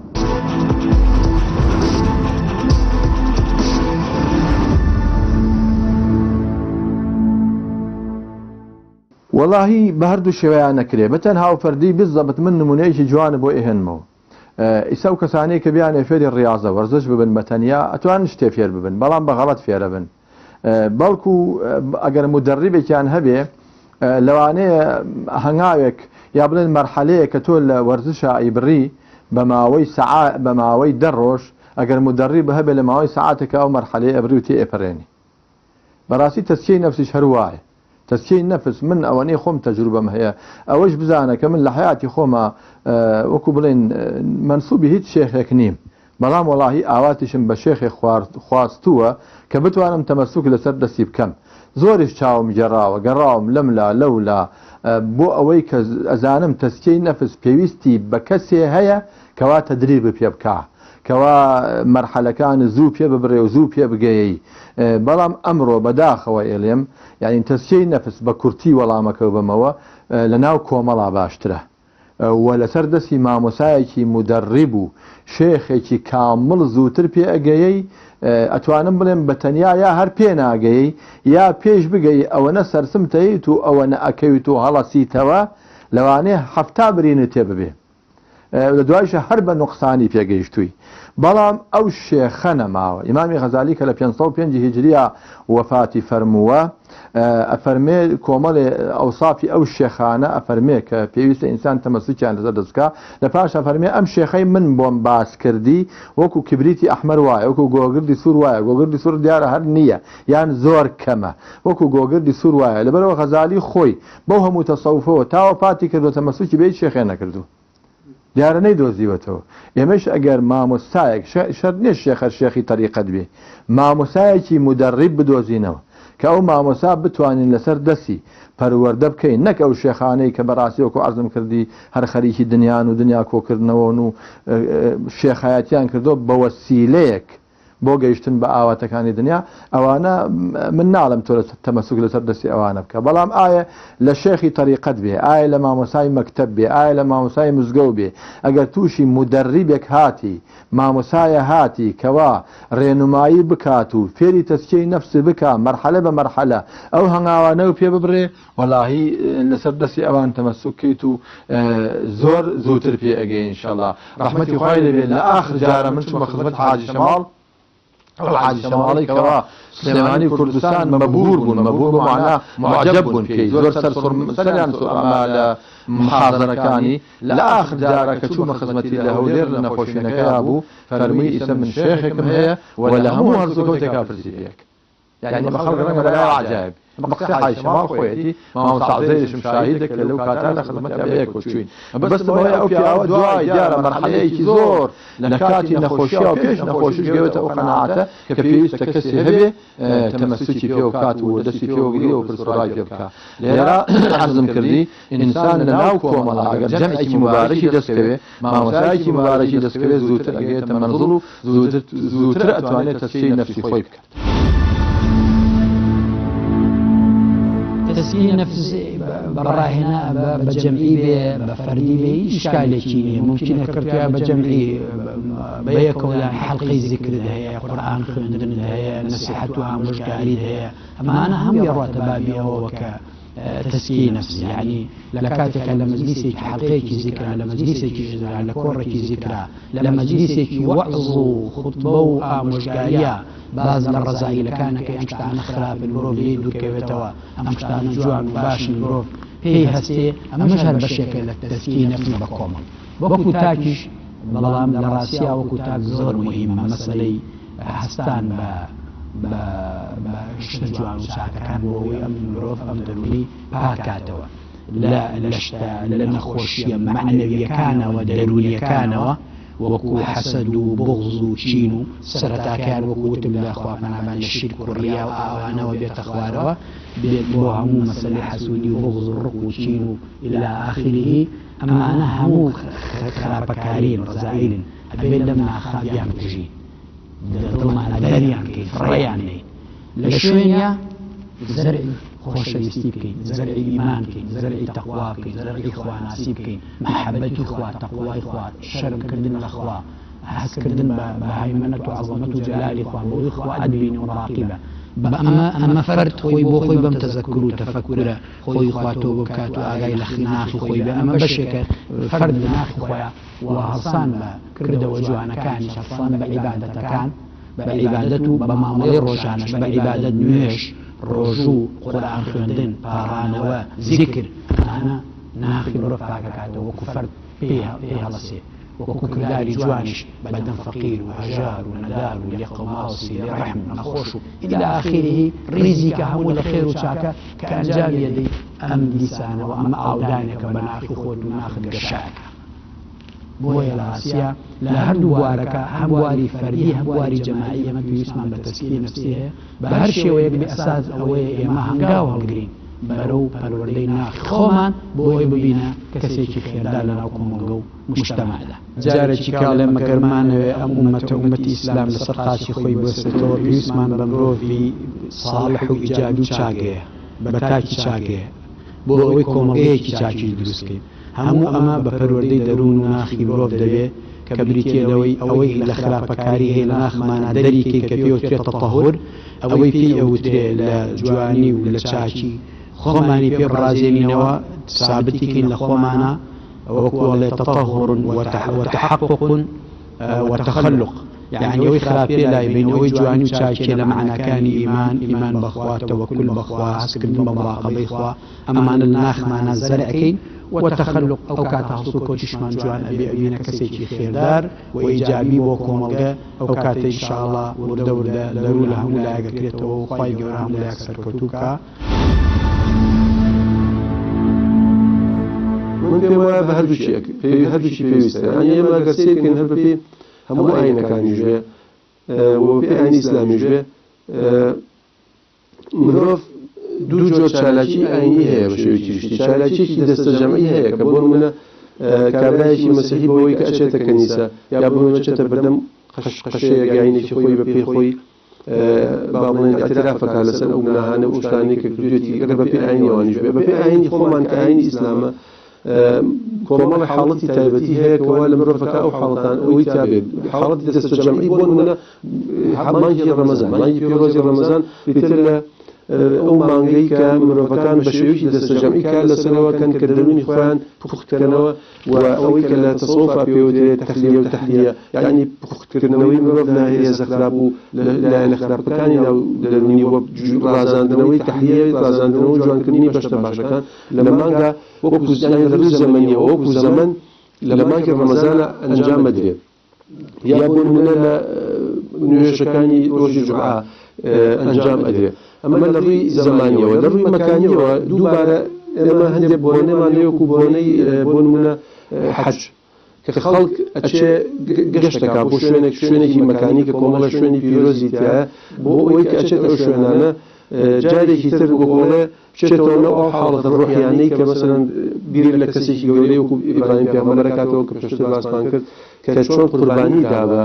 وەڵاهی بە هەردوو شێوەیان ئەکرێ بە تەنها و فەردی بالضبط من نمونەیەکی جوانت بۆ ئەهێنمەوە ئیستا ئەو کەسانەی کە بیانەوێ فێری ڕیاضە وەرزش ببن بە تەنیا ئەتوانن شتێ فێر ببن بەڵام بە غەڵەت فێرەبن بەڵکو ئەگەر مودەڕیبێکیان هەبێ لەوانەیە هەنگاوێک یا بڵێن مەرحەلەیە کە تۆ لە وەرزشا ئەیبڕی بە ماوەی سەعا بە ماوەی دە ڕۆژ ئەگەر مودەڕیب هەبێ لە ماوەی سەعاتێکا ئەو مەرحەلەیە ئەبڕی و تێ ئەپەڕێنی بەڕاستی تەزکیەی نەفسیش هەر وایە تەزکیەی نەفس من ئەوەنەی خۆم تەجروبەم هەیە ئەوەش بزانە کە من لە حەیاتی خۆما وەکو بڵێن مەنسوبی هیچ شێخێک نیم بەڵام وەڵاهی ئاواتیشم بە شێخێ خواستووە کە بتوانم تەمەسوک لەسەر دەستی بکەم زۆریش چاوم گێڕاوە گەڕاوم لەملا لەولا بۆ ئەوەی کە ئەزانم تەزکیەی نەفس پێویستی بە کەسێ هەیە کەوا تەدریب پێ بکا. کەوا مەرحەلەکان زوو پێ ببڕێ و زوو پێ بگەیەی. بەڵام ئەمڕۆ بەداخەوە ئێڵێم یانی تەزکیەی نەفس بە کورتی وەڵامەکە بەمەوە لە ناو کۆمەڵا باشترە و لەسەر دەستی مامۆسایەکی مودەڕیب و شێخێکی کامڵ زووتر پێ ئەگەیەی ئەتوانم بڵێم بە تەنیا یا هەر پێ ناگەیەی یا پێش بگەی ئەوەنە سەرسمتەیت و ئەوەنە ئەکەویت و هەڵەسیتەوە لەوانەیە 70 برینت تێ ببێ لە دوایشە هەر بە نوقسانی پێگەیشتووی بەڵام ئەو شێخە نەماوە. ئیمامی غەزالی کە لە 505 هیجریە وەفاتی فەرمووە ئەفەرمێ کۆمەڵێ ئەوسافی ئەو شێخانە ئەفەرمێ کە پێویستە ئینسان تەمەسوکیان لەسەر دەست بکا. لە پاش ئەفەرمێ ئەم شێخەی من بۆم باس کردی وەکو کبریتی ئەحمەر وایە، وەکو گۆگردی سوور وایە، گۆگردی سوور دیارە هەر نییە یان زۆر کەمە، وەکو گۆگردی سوور وایە. لەبەرئەوە غەزالی خۆی بەو هەموو تەسەوفەوە تا وەفاتی کردووە تەمەسوکی بە هیچ شێخێ نەکردوو. دیارە نەیدۆزیوەتەوە. ئێمەش ئەگەر مامۆستایەک، شەرت نییە شێخ هەر شێخی تەریقەت بێ، مامۆستایەکی مودەڕیب بدۆزینەوە کە ئەو مامۆستا بتوانین لەسەر دەستی پەروەردە بکەین، نەک ئەو شێخانەی کە بەڕاستی وەکو عەرزم کردی هەر خەریکی دنیان و دنیا کۆکردنەوەن و شێخایەتیان کردووە بە وەسیلەیەک بۆ گەیشتن بە ئاواتەکانی دنیا، ئەوانە من ناڵێم تۆ تەمەسوک لەسەر دەستی ئەوانە بکە، بەڵام ئایا لە شێخی تەریقەت بێ، ئایا لە مامۆسای مەکتەب بێ، ئایا لە مامۆسای مزگەوت بێ، ئەگەر تووشی مودەڕیبێک هاتی، مامۆسایە هاتی کەوا ڕێنومایی بکات و فێری تەزکیەی نەفس بکا مەرحەلە بە مەرحەلە ئەو هەنگاوانەو پێ ببڕێ، وەڵاهی لەسەر دەستی ئەوان تەمەسوک کەیت و زۆر زووتر پێ ئەگەی انشاللە ڕەحمەتی خوای لێ بێ لە ئاخر جارە من چوومە خزمەت حاجی شەماڵ ئەو حاجی شەماڵی کەوا سلێمانی و کوردستان مەبهور بوون مەبهور بۆ مەعنا معجب بوون پێی زۆر سەر سەریان سوڕما لە محازەرەکانی لە ئاخر جارە کە چوومە خزمەتی لە هەولێر لە نەخۆشینەکەیا بوو فەرمووی ئیسە من شێخێکم هەیە و لە هەموو هەڵسوکەوتێکا پرسی پێ یانی بە خەڵک ڕەنگە بەلای عەجایب بە قسەی حاجی شەماڵ خۆیەتی مامۆستا عوزەیریشم شاهیدە کە لەو کاتە لە خزمەتیا بەیەکەوە چووین مەبەستم ئەوەیە ئەو پیاوە دوای دیارە مەرحەلەیەکی زۆر لە کاتی نەخۆشیا و پێش نەخۆشیش گەیوەتە ئەو قەناعەتە کە پێویستە کەسێ هەبێ تەمەسوکی پێوە بکات و دەستی پێوە بگرێ و پرس و ڕای پێ بکا لێرە عەرزم کردی ئینسان لە ناو کۆمەڵا ئەگەر جەمعێکی موبارەکی دەست کەوێ مامۆستایەکی موبارەکی دەست کەوێ زووتر ئەگەیەتە مەنزڵ و زووتر ئەتوانێت تەزکیەی نەفسی خۆی بکات. تەزکیەی نەفس بە ڕاهێنا بە جەمعی بێ بە فەردی بێ هیچ ئیشکالێکی نییە ممکنە کردوە بە جەمعی بە یەکەوە لە حەڵقەی زیکرت هەیە قورئان خوێندنت هەیە نەسیحەت و ئامۆژگاریت هەیە ئەمانە هەمووی ڕاتە بابی ئەوەوە کە تەزکیەی نەفس یەعنی لە کاتێکا لە مەجلیسێکی حەڵقەیەکی زیکرا لە مەجلیسێکی ژنرا لە کۆڕێکی زیکرا لە مەجلیسێکی وەعز و خوتبە و ئامۆژگارییا باس لە ڕەزائیلەکان ئەکەی ئەم شتانە خراپن مرۆڤ لێی دوورکەوێتەوە ئەم شتانە جوان و باشن مرۆڤ پێی هەستێ ئەمەش هەر بەشێکە لە تەزکیەی نەفس بە کۆمەڵ وەکو تاکیش بەڵام لە ڕاستیا وەکو تاک زۆر موهیمە مەسەلەی هەستان بە بە بە شتە جوان و چاکەکان بۆ ئەوەی ئەم مرۆڤ ئەم دەروونی پاک کاتەوە لە لە شتە لە نەخۆشیە مەعنەویەکانەوە دەروونیەکانەوە وەکو حەسەد و بوغز و چین و سەرەتاکەیان وەکو وتم لە خوا پەنابان لە شیرک و ڕیا و ئاوانەوە بێتە خوارەوە بێت بۆ هەموو مەسەلەی حەسودی و بوغز و ڕق و چین و الی آخره ئەمانە هەموو خراپەکارین ڕەزائیلن ئەبێ لەم ناخا بیانکوژین لە دڵمانا دەریان کەین فڕێیان نەین لە شوێنیا زەرعی خۆشەویستی بکەین زەرعی ئیمان بکەین زەرعی تەقوا بکەین زەرعی خواناسی بکەین مەحەبەتی خوا تەقوای خوا شەرم کردن لە خوا هەستکردن بە بە هەیمەنەت و عەزەمەت و جەلالی خوا بەوەی خوا ئەتبینێ و ڕاقیبە بە ئەمە ئەمە فەرد خۆی بۆ خۆی بەم تەزەکور و تەفەکورە خۆی خوا تۆبە بکات و ئاگای لە ناخی خۆی بێ ئەمە بەشێکە فەرد لە ناخی خۆیا و هەڵسان بە کردەوە جوانەکانیش هەڵسان بە عیبادەتەکان بە عیبادەت و بە مامەڵەی ڕۆژانەش بە عیبادەت نوێژ ڕۆژوو قورئان خوێندن پاڕانەوە زیکر ئەمانە ناخی مرۆڤ پاکەکاتەوە وەکو فەرد پێی هەڵەسێ وەکو کرداری جوانیش بەدەم فەقیر و هەژار و نەدار و لێقەوماو و سیلەی ڕەحم و نەخۆش و الی آخره ڕیزی کە هەموو لە خێر و چاکە کە ئەنجامی ئەدەی ئەم دیسانەوە ئەمە ئاودانێکە بە ناخی خۆت و ناخت گەشە ئەکا بۆیە لە ڕاستیا لە هەردوو بوارەکە هەم بواری فەردی هەم بواری جەماعی ئێمە پێویستمان بە تەزکیەی نەفسی هەیە بە هەر شێوەیەک بێ ئەساس ئەوەیە ئێمە هەنگاو هەڵگرین. بەرەو پەروەردەی ناخی خۆمان بۆ ئەوەی ببینە کەسێکی خێردار لەناو کۆمەڵگە و موجتەمەعدا. جارێکی کە ئەڵێم مەگەر بمانەوێ ئەم ئوممەتە ئوممەتی ئیسلام لەسەر قاچی خۆی بوەستێتەوە پێویستمان بە مرۆڤی ساڵح و ئیجابی و چاک هەیە، بە تاکی چاک هەیە بۆ ئەوەی کۆمەڵگەیەکی چاکیش دروست کەین. هەموو ئەمە بە پەروەردەی دەروون و ناخی مرۆڤ دەبێ کە بریتیە لەوەی ئەوەی لە خراپەکاری هەیە لە ناخمانا دەریکەین کە پێی ئەوترێ تطهر، ئەوەی پێی ئەوترێ لە جوانی و لە چاکی خۆمانی پێ بڕازێنینەوە سابتی کەین لە خۆمانا وەکو ئەڵێ تطهر وتحقق وتخلق یەعنی ئەوەی خراپیە لای بەین ئەوەی جوانی و چاکیە لە مەعناکانی ئیمان، ئیمان بە خوا، تەوەکول بە خوا، هەستکردن بە مراقەبەی خوا، ئەمانە لە ناخمانا زەرع کەین و تەخەلوق ئەو کاتە هەڵسوکەوتیشمان جوان ئەبێ ئەبینە کەسێکی خێردار و ئیجابی بۆ کۆمەڵگە ئەو کاتە ان شاء اللە وردە وردە دەروو لە هەموو لایەک ئەکرێتەوە و خوای گەورە هەموو لایەک سەرکەوتوو بکا. من پێم وایە بە هەردووکی هەردووکی پێویستە یانی ئێمە ئەگەر سەیر بکەین هەر بەپێی هەموو ئاینەکانیش بێ و بەپێی ئاینی ئیسلامیش بێ مرۆڤ دوو جۆر چالاکی ئاینی هەیە بە شێوەیەکی گشتی چالاکیەکی دەستەجەمعی هەیە کە بۆ نمونە کابرایەکی مەسیحی بەوەی کە ئەچێتە کەنیسە یا بۆ نمونە ئەچێتە بەردەم قەشەیەک ئاینێکی خۆی بە پێی خۆی با بڵێن ئیعترافەکە لەسەر ئەو گوناهانە و شتانەی کە کردوێتی ئەگەر بە پێی ئاینی ئەوانیش بێ بە پێی ئاینی خۆمان کە ئاینی ئیسلامە کۆمەڵە حاڵەتی تایبەتی هەیە کەوا لە مرۆڤەکە ئەو حاڵەتان ئەوەی تیا بێت حاڵەتی دەستەجەمعی بۆ نمونە مانگی ڕەمەزان مانگی پیرۆزی ڕەمەزان بریتیە لە ئەو مانگەی کە مرۆڤەکان بە شێوەیەکی دەستەجەمعی کار لەسەرەوە کەن کە دەروونی خۆیان پوختکەنەوە و ئەوەی کە لە تەسەوفا پێوترێت تەخلیە و تەحلیە یەعنی پوختکردنەوەی مرۆڤ لە هێزە خراپ و لایەنە خراپەکانی ناو دەروونی و ڕازاندنەوەی تەحلیە ڕازاندنەوە و جوانکردنی بەشتە باشەکان لە مانگا وەکو یانی لە ڕووی زەمەنیەوە وەکو زەمەن لە مانگی ڕەمەزانا ئەنجام ئەدرێ یا بۆ نمونە لە نوێژەکانی ڕۆژی جومعە ئەنجام ئەدرێ ئەمە لە ڕووی زەمانیەوە لە ڕووی مەکانیەوە دووبارە ئێمە هەندێک بۆنەمان هەیە وەکو بۆنەی بۆ نمونە حەج کە خەڵک ئەچێ گەشت دەکا بۆ شوێنێک شوێنێکی مەکانی کە کۆمەڵە شوێنی پیرۆزی تیایە بۆ ئەوەی کە ئەچێتە ئەو شوێنانە جارێکی تر بۆڵێ بچێتەوە ناو ئەو حاڵەتە ڕۆحیانەی کە مەسەلەن بیر لە کەسێکی گەورەی وەکو ئیبراهیم پێغەمبەر ئەکاتەوە کە پێشتر باسمان کرد کە چۆن قوربانی دا بە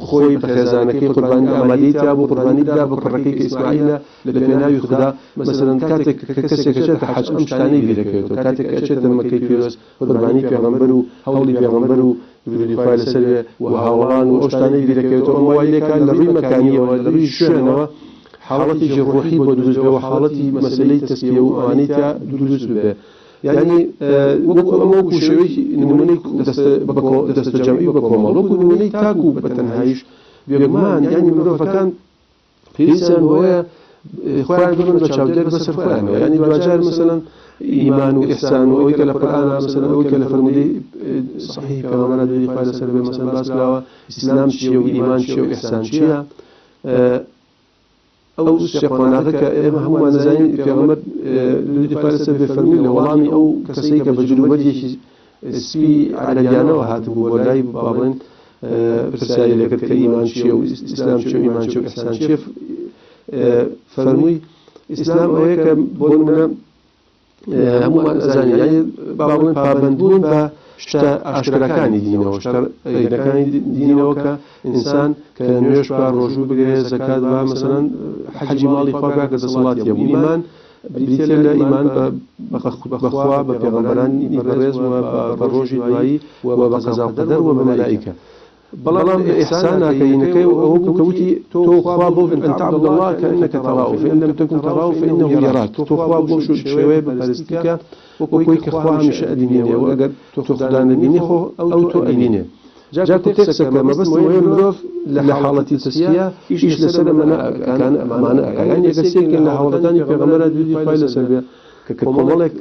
خۆی بە خێزانەکەی قوربانی ئامادەی تیا بوو قوربانی بدا بە کوڕەکەی کە ئیسماعیلە لە پێناوی خودا مەسەلەن کاتێک کە کەسێک ئەچێتە حەج ئەم شتانەی بیرەکەوێتەوە کاتێک کە ئەچێتە مەکەی پیرۆز قوربانی پێغەمبەر و هەوڵی پێغەمبەر و درودی خوای لەسەر بێ و هاوەڵان و ئەو شتانەی بیرەکەوێتەوە ئەمە وای لێکا لە ڕووی مەکانیەوە لە ڕووی شوێنەوە حاڵەتێکی ڕۆحی بۆ دروست بێ و حاڵەتی مەسەلەی تەسکیە و ئەوانەی تیا دروست ببێ یانی وەکو ئەمە وەکو شێوەیەکی نمونەی دەستە جەمعی و بە کۆمەڵ وەکو نمونەی تاک و بە تەنهاییش بێگومان یانی مرۆڤەکان پێویستیان بەوەیە خۆیان ببن بە چاودێر بەسەر خۆیانەوە یانی دواجار مەسەلەن ئیمان و ئیحسان و ئەوەی کە لە قورئانا مەسەلەن ئەوەی کە لە فەرموودەی سەحیحی پێغەمبەرا درودی خوای لەسەر بێ مەسەلەن باس کراوە ئیسلام چییە و ئیمان چییە و ئیحسان چییە ئەو سێ قۆناغە کە ئێمە هەموومان دەزانین پێغەمبەر درودی خوای لەسەر بێ فەرمووی لە وەڵامی ئەو کەسەی کە بە جلوبەرگێکی سپی عەرەبیانەوە هاتبوو بۆ لای با بڵێن پرسیاری لێکرد کە ئیمان چییە و ئیسلام چییە و ئیمان چییە و ئیحسان چییە فەرمووی ئیسلام ئەوەیە کە بۆ نمونە هەموومان ئەزانین یانی با بڵێن پابەندبوون بە شتە ئاشکراکانی دینەوە شتە غەیرەکانی دینەوە کە ئینسان کە نوێژ بکا ڕۆژوو بگرێ زەکات با مەسەلەن حەجی ماڵی خوا بکا کە دەسەڵاتی هەبوو ئیمان بریتیە لە ئیمان بە خوا بە پێغەمبەرانی بەڕێز و بە ڕۆژی دوایی و بە قەزا و قەدەر و بە مەلائیکە بەڵام لە ئیحسانا کە ینەکەی و ئەوە بوو کە وتی تۆ خوا بۆ ان تعبد اللە کانک تراه فان لم تکن تراه فانه یراک تۆ خوا بەو شێوەیە بپەرستی کە وەک ئەوەی کە خوا هەمیشە ئەبینێ و ئەگەر تۆ خودا نەبینی خۆ ئەو تۆ ئەبینێ جا کورتەی قسەکە مەبەستم ئەوەیە مرۆڤ لە حاڵەتی تەزکیە ئیش لەسەر ئەمانە ئەکا یانی ئەگەر سەیر بکەین لە هەوڵەکانی پێغەمبەرا درودی خوای لەسەر بێ کە کۆمەڵێک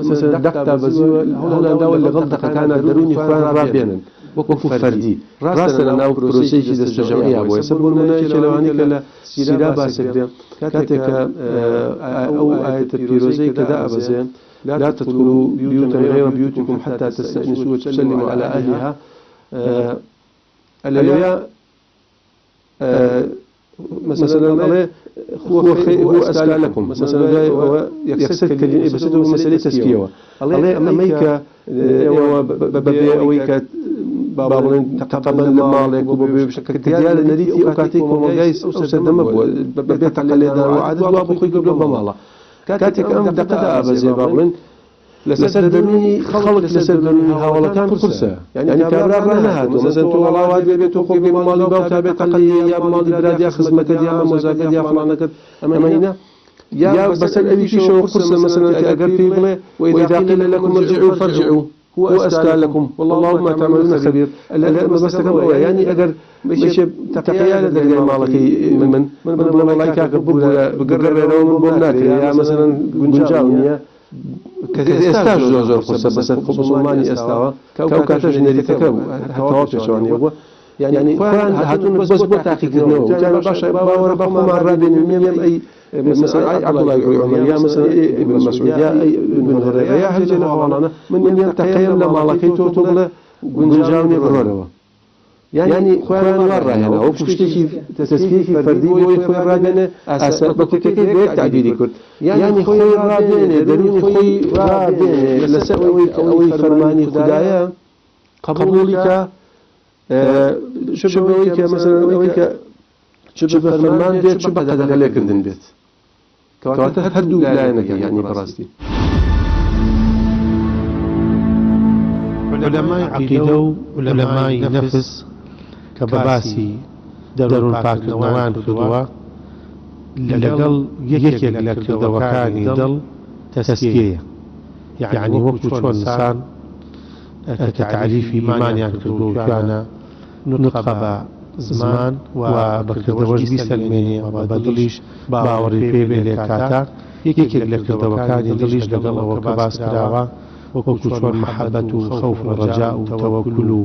مەسەلەن دەق دابەزیوە هەوڵیان داوە لەگەڵ دەقەکانا دەروونی خۆیان ڕابێنن وەکو فەردی ڕاستە لە ناو پرۆسەیەکی دەستەجەمعیا بووە ئێستا بۆ نموونە یەکێ لەوانەی کە لە سیرا باسەکرێ کاتێک کە ئەو ئایەتە پیرۆزەی کە دائەبەزێ لا تدخلوا بیوتا غیر بیوتکم حتی تستأنسوا وتسلموا علی اهلها لەوێ. مثلا ئەڵێ هو هو أزكى لكم مثلا هو يكسر كلمة بس هو مسألة تزكية ئەڵێ ئەمەی کە ئێوە بەبێ ئەوەی کە با بڵێن تەقەبەن لە ماڵێک و بەبێ کە دیارە نەریتی ئەو کاتەی کۆمەڵگای ئەو سەردەمە بووە بەبێ تەقە لێدان و عادەت وا بۆ خۆی کردووە بە ماڵە. کاتێک ئەم دەقە ئابەزێ با بڵێن لەسەر دەروونی خەڵک لەسەر دەروونی هاوڵەکان قورسە، یعنی کابرا ڕانەهاتووە مەسەلەن تۆ وەڵا وا دێ بێت تۆ خۆ بێ بە ماڵی باوکتا بێ تەقە لێ یا بە ماڵی برات یا خزمەکەت یا مامۆزاکەت یا فڵانەکەت ئەمە هینە یا بەسەر ئەویشەوە قورسە مەسەلەن کە ئەگەر پێی بڵێ وإذا قيل لكم ارجعوا فارجعوا هو أزكى لكم والله بما تعملون خبير. مەبەستەکەم ئەوەیە یعنی ئەگەر بەشێ تەقەیە لە دەرگای ماڵەکەی من من بڵێم وەڵای کاکە ببورە بگەڕێرەوە من بۆم ناکرێ یا مەسەلەن گونجاو نییە کە ئێستاش زۆر زۆر قورسە بەسەر موسڵمانی ئێستاوە کە ئەو کاتەش نەریتەکە بوو تەواو پێچەوانەیە بووە، یعنی خۆیان هاتوون بەس بۆ تاقیکردنەوە وتیان باشە باوەڕە بە خۆمان ڕابێنین مێم ئەی مثلا أي عبد الله بن عمر يا مثلا أي ابن مسعود يا أي ابن هريرة يا هەرجێ لە هەواڵانە من یان تەقەیەم لە ماڵەکەی تۆ تۆ بڵێ گونجاو نییە بڕۆرەوە. یعنی خۆیان وا ڕاهێنا وەکو شتێکی تەسکیەکی فەردی بۆی خۆی ڕابێنێ ئاسا بە کورتەکەی بە یەک تەعبیری کرد، یعنی خۆی ڕابێنێ دەروونی خۆی ڕابێنێ لەسەر ئەوەی کە ئەوەی فەرمانی خودایە قبوڵی کە چ بەوەی کە مەسەلەن ئەوەی کە چ بە فەرمان بێت چ بە قەدەغەلێکردن بێت، کەواتە هەردوو لایەنەکە یعنی بەڕاستی. عولەمای عەقیدە و عولەمای نەفس کە باسی دەروون پاککردنەوەیان کردووە لەگەڵ یەکێک لە کردەوەکانی دڵ تەزکیەیە، یەعنی وەکو چۆن ئینسان کە تەعریفی ئیمانیان کردووە وتویانە نوتقە بە زمان و بە کردەوەش بیسەلمێنێ و بە دڵیش باوەڕی پێ بێ لە کاتا یەکێک لە کردەوەکانی دڵیش لەگەڵ ئەوە کە باس کراوە وەکو چۆن مەحەبەت و خەوف و ڕەجا و تەوەکول و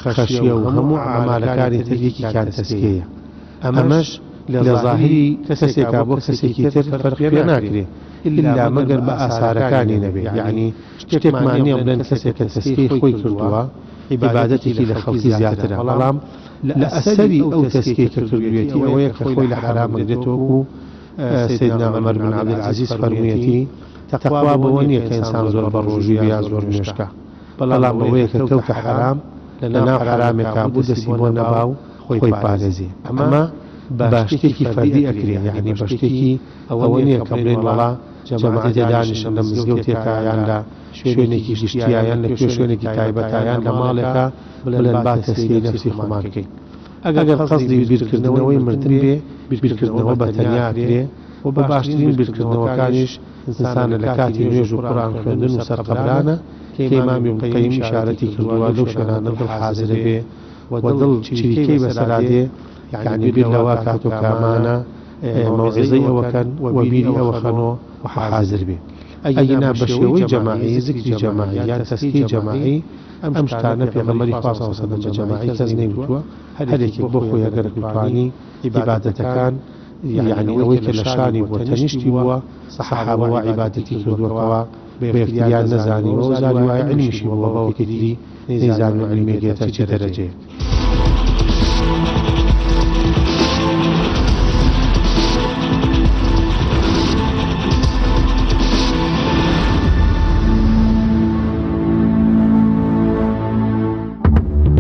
خەشیە و هەموو ئەعمالەکانی تر یەکێکیان تەزکیەیە ئەمەش لە زاهیری کەسێکا بۆ کەسێکی تر فەرق پێ ناکرێ ئیلا مەگەر بە ئاسارەکانی نەبێ یەعنی شتێکمان نیە بڵێن کەسێک کە تەزکیەی خۆی کردووە عیبادەتێکی لە خەڵکی زیاترە بەڵام لە ئەسەری ئەو تەزکیەی کە کردوویەتی ئەوەیە کە خۆی لە حەرام ئەگرێتەوە وەکو سەیدنا عومەر بن عەبدولعەزیز فەرموویەتی تەقوا بەوە نیە کە ئینسان زۆر بەڕۆژوو بێ یا زۆر نوێژ کا بەڵام بەوەیە کە کەوتە حەرام لەناو حەرامێکا بوو دەستی بۆ نەبا و خۆی پارێزێ ئەمە بە شتێکی فەردی ئەکرێ یەعنی بە شتێکی ئەوە نیە کە بڵێن وەڵا جەماعەتێ دانیشن لە مزگەوتێکا یان لە شوێنێکی گشتیا یان لە کوێ شوێنێکی تایبەتا یان لە ماڵێکا بڵێن با تەسکیەی نەفسی خۆمان بکەین ئەگەر قەسدی بیرکردنەوەی مردن بێ بیرکردنەوە بە تەنیا ئەکرێ و باشترین بیرکردنەوەکانیش ئینسانە لە کاتی نوێژ و قورئان خوێندن و سەرقەبرانە کە ئیمام ابن قەیم ئیشارەتی کردووە لەو شوێنانە دڵ حازرە بێ و دڵ چریکەی بەسەرا دێ یەعنی بیر لەوە کاتۆ کامانە مەوعیزەی ئەوە کەن و بیری ئەوە خەنۆ و حازر بێ ئەگینا بە شێوەی جەماعی زکری جەماعی یان تەزکیەی جەماعی ئەم شتانە پێغەمبەری خوا صلی اللە علیە وسلم بە جەماعی کەس نەیوتووە هەر یەکێک بۆ خۆی ئەگەر توانی عیبادەتەکان یەعنی ئەوەی کە لە شانی بووە تەنیشتی بووە سەحابە وا عیبادەتی کردووە کەوا بە یەکتریان نەزانیوە و زاری وایە عیلمیشی بووە بەوەکەی تری نەیزانیوە عیلمی گەیتە چ دەرەجەیەک.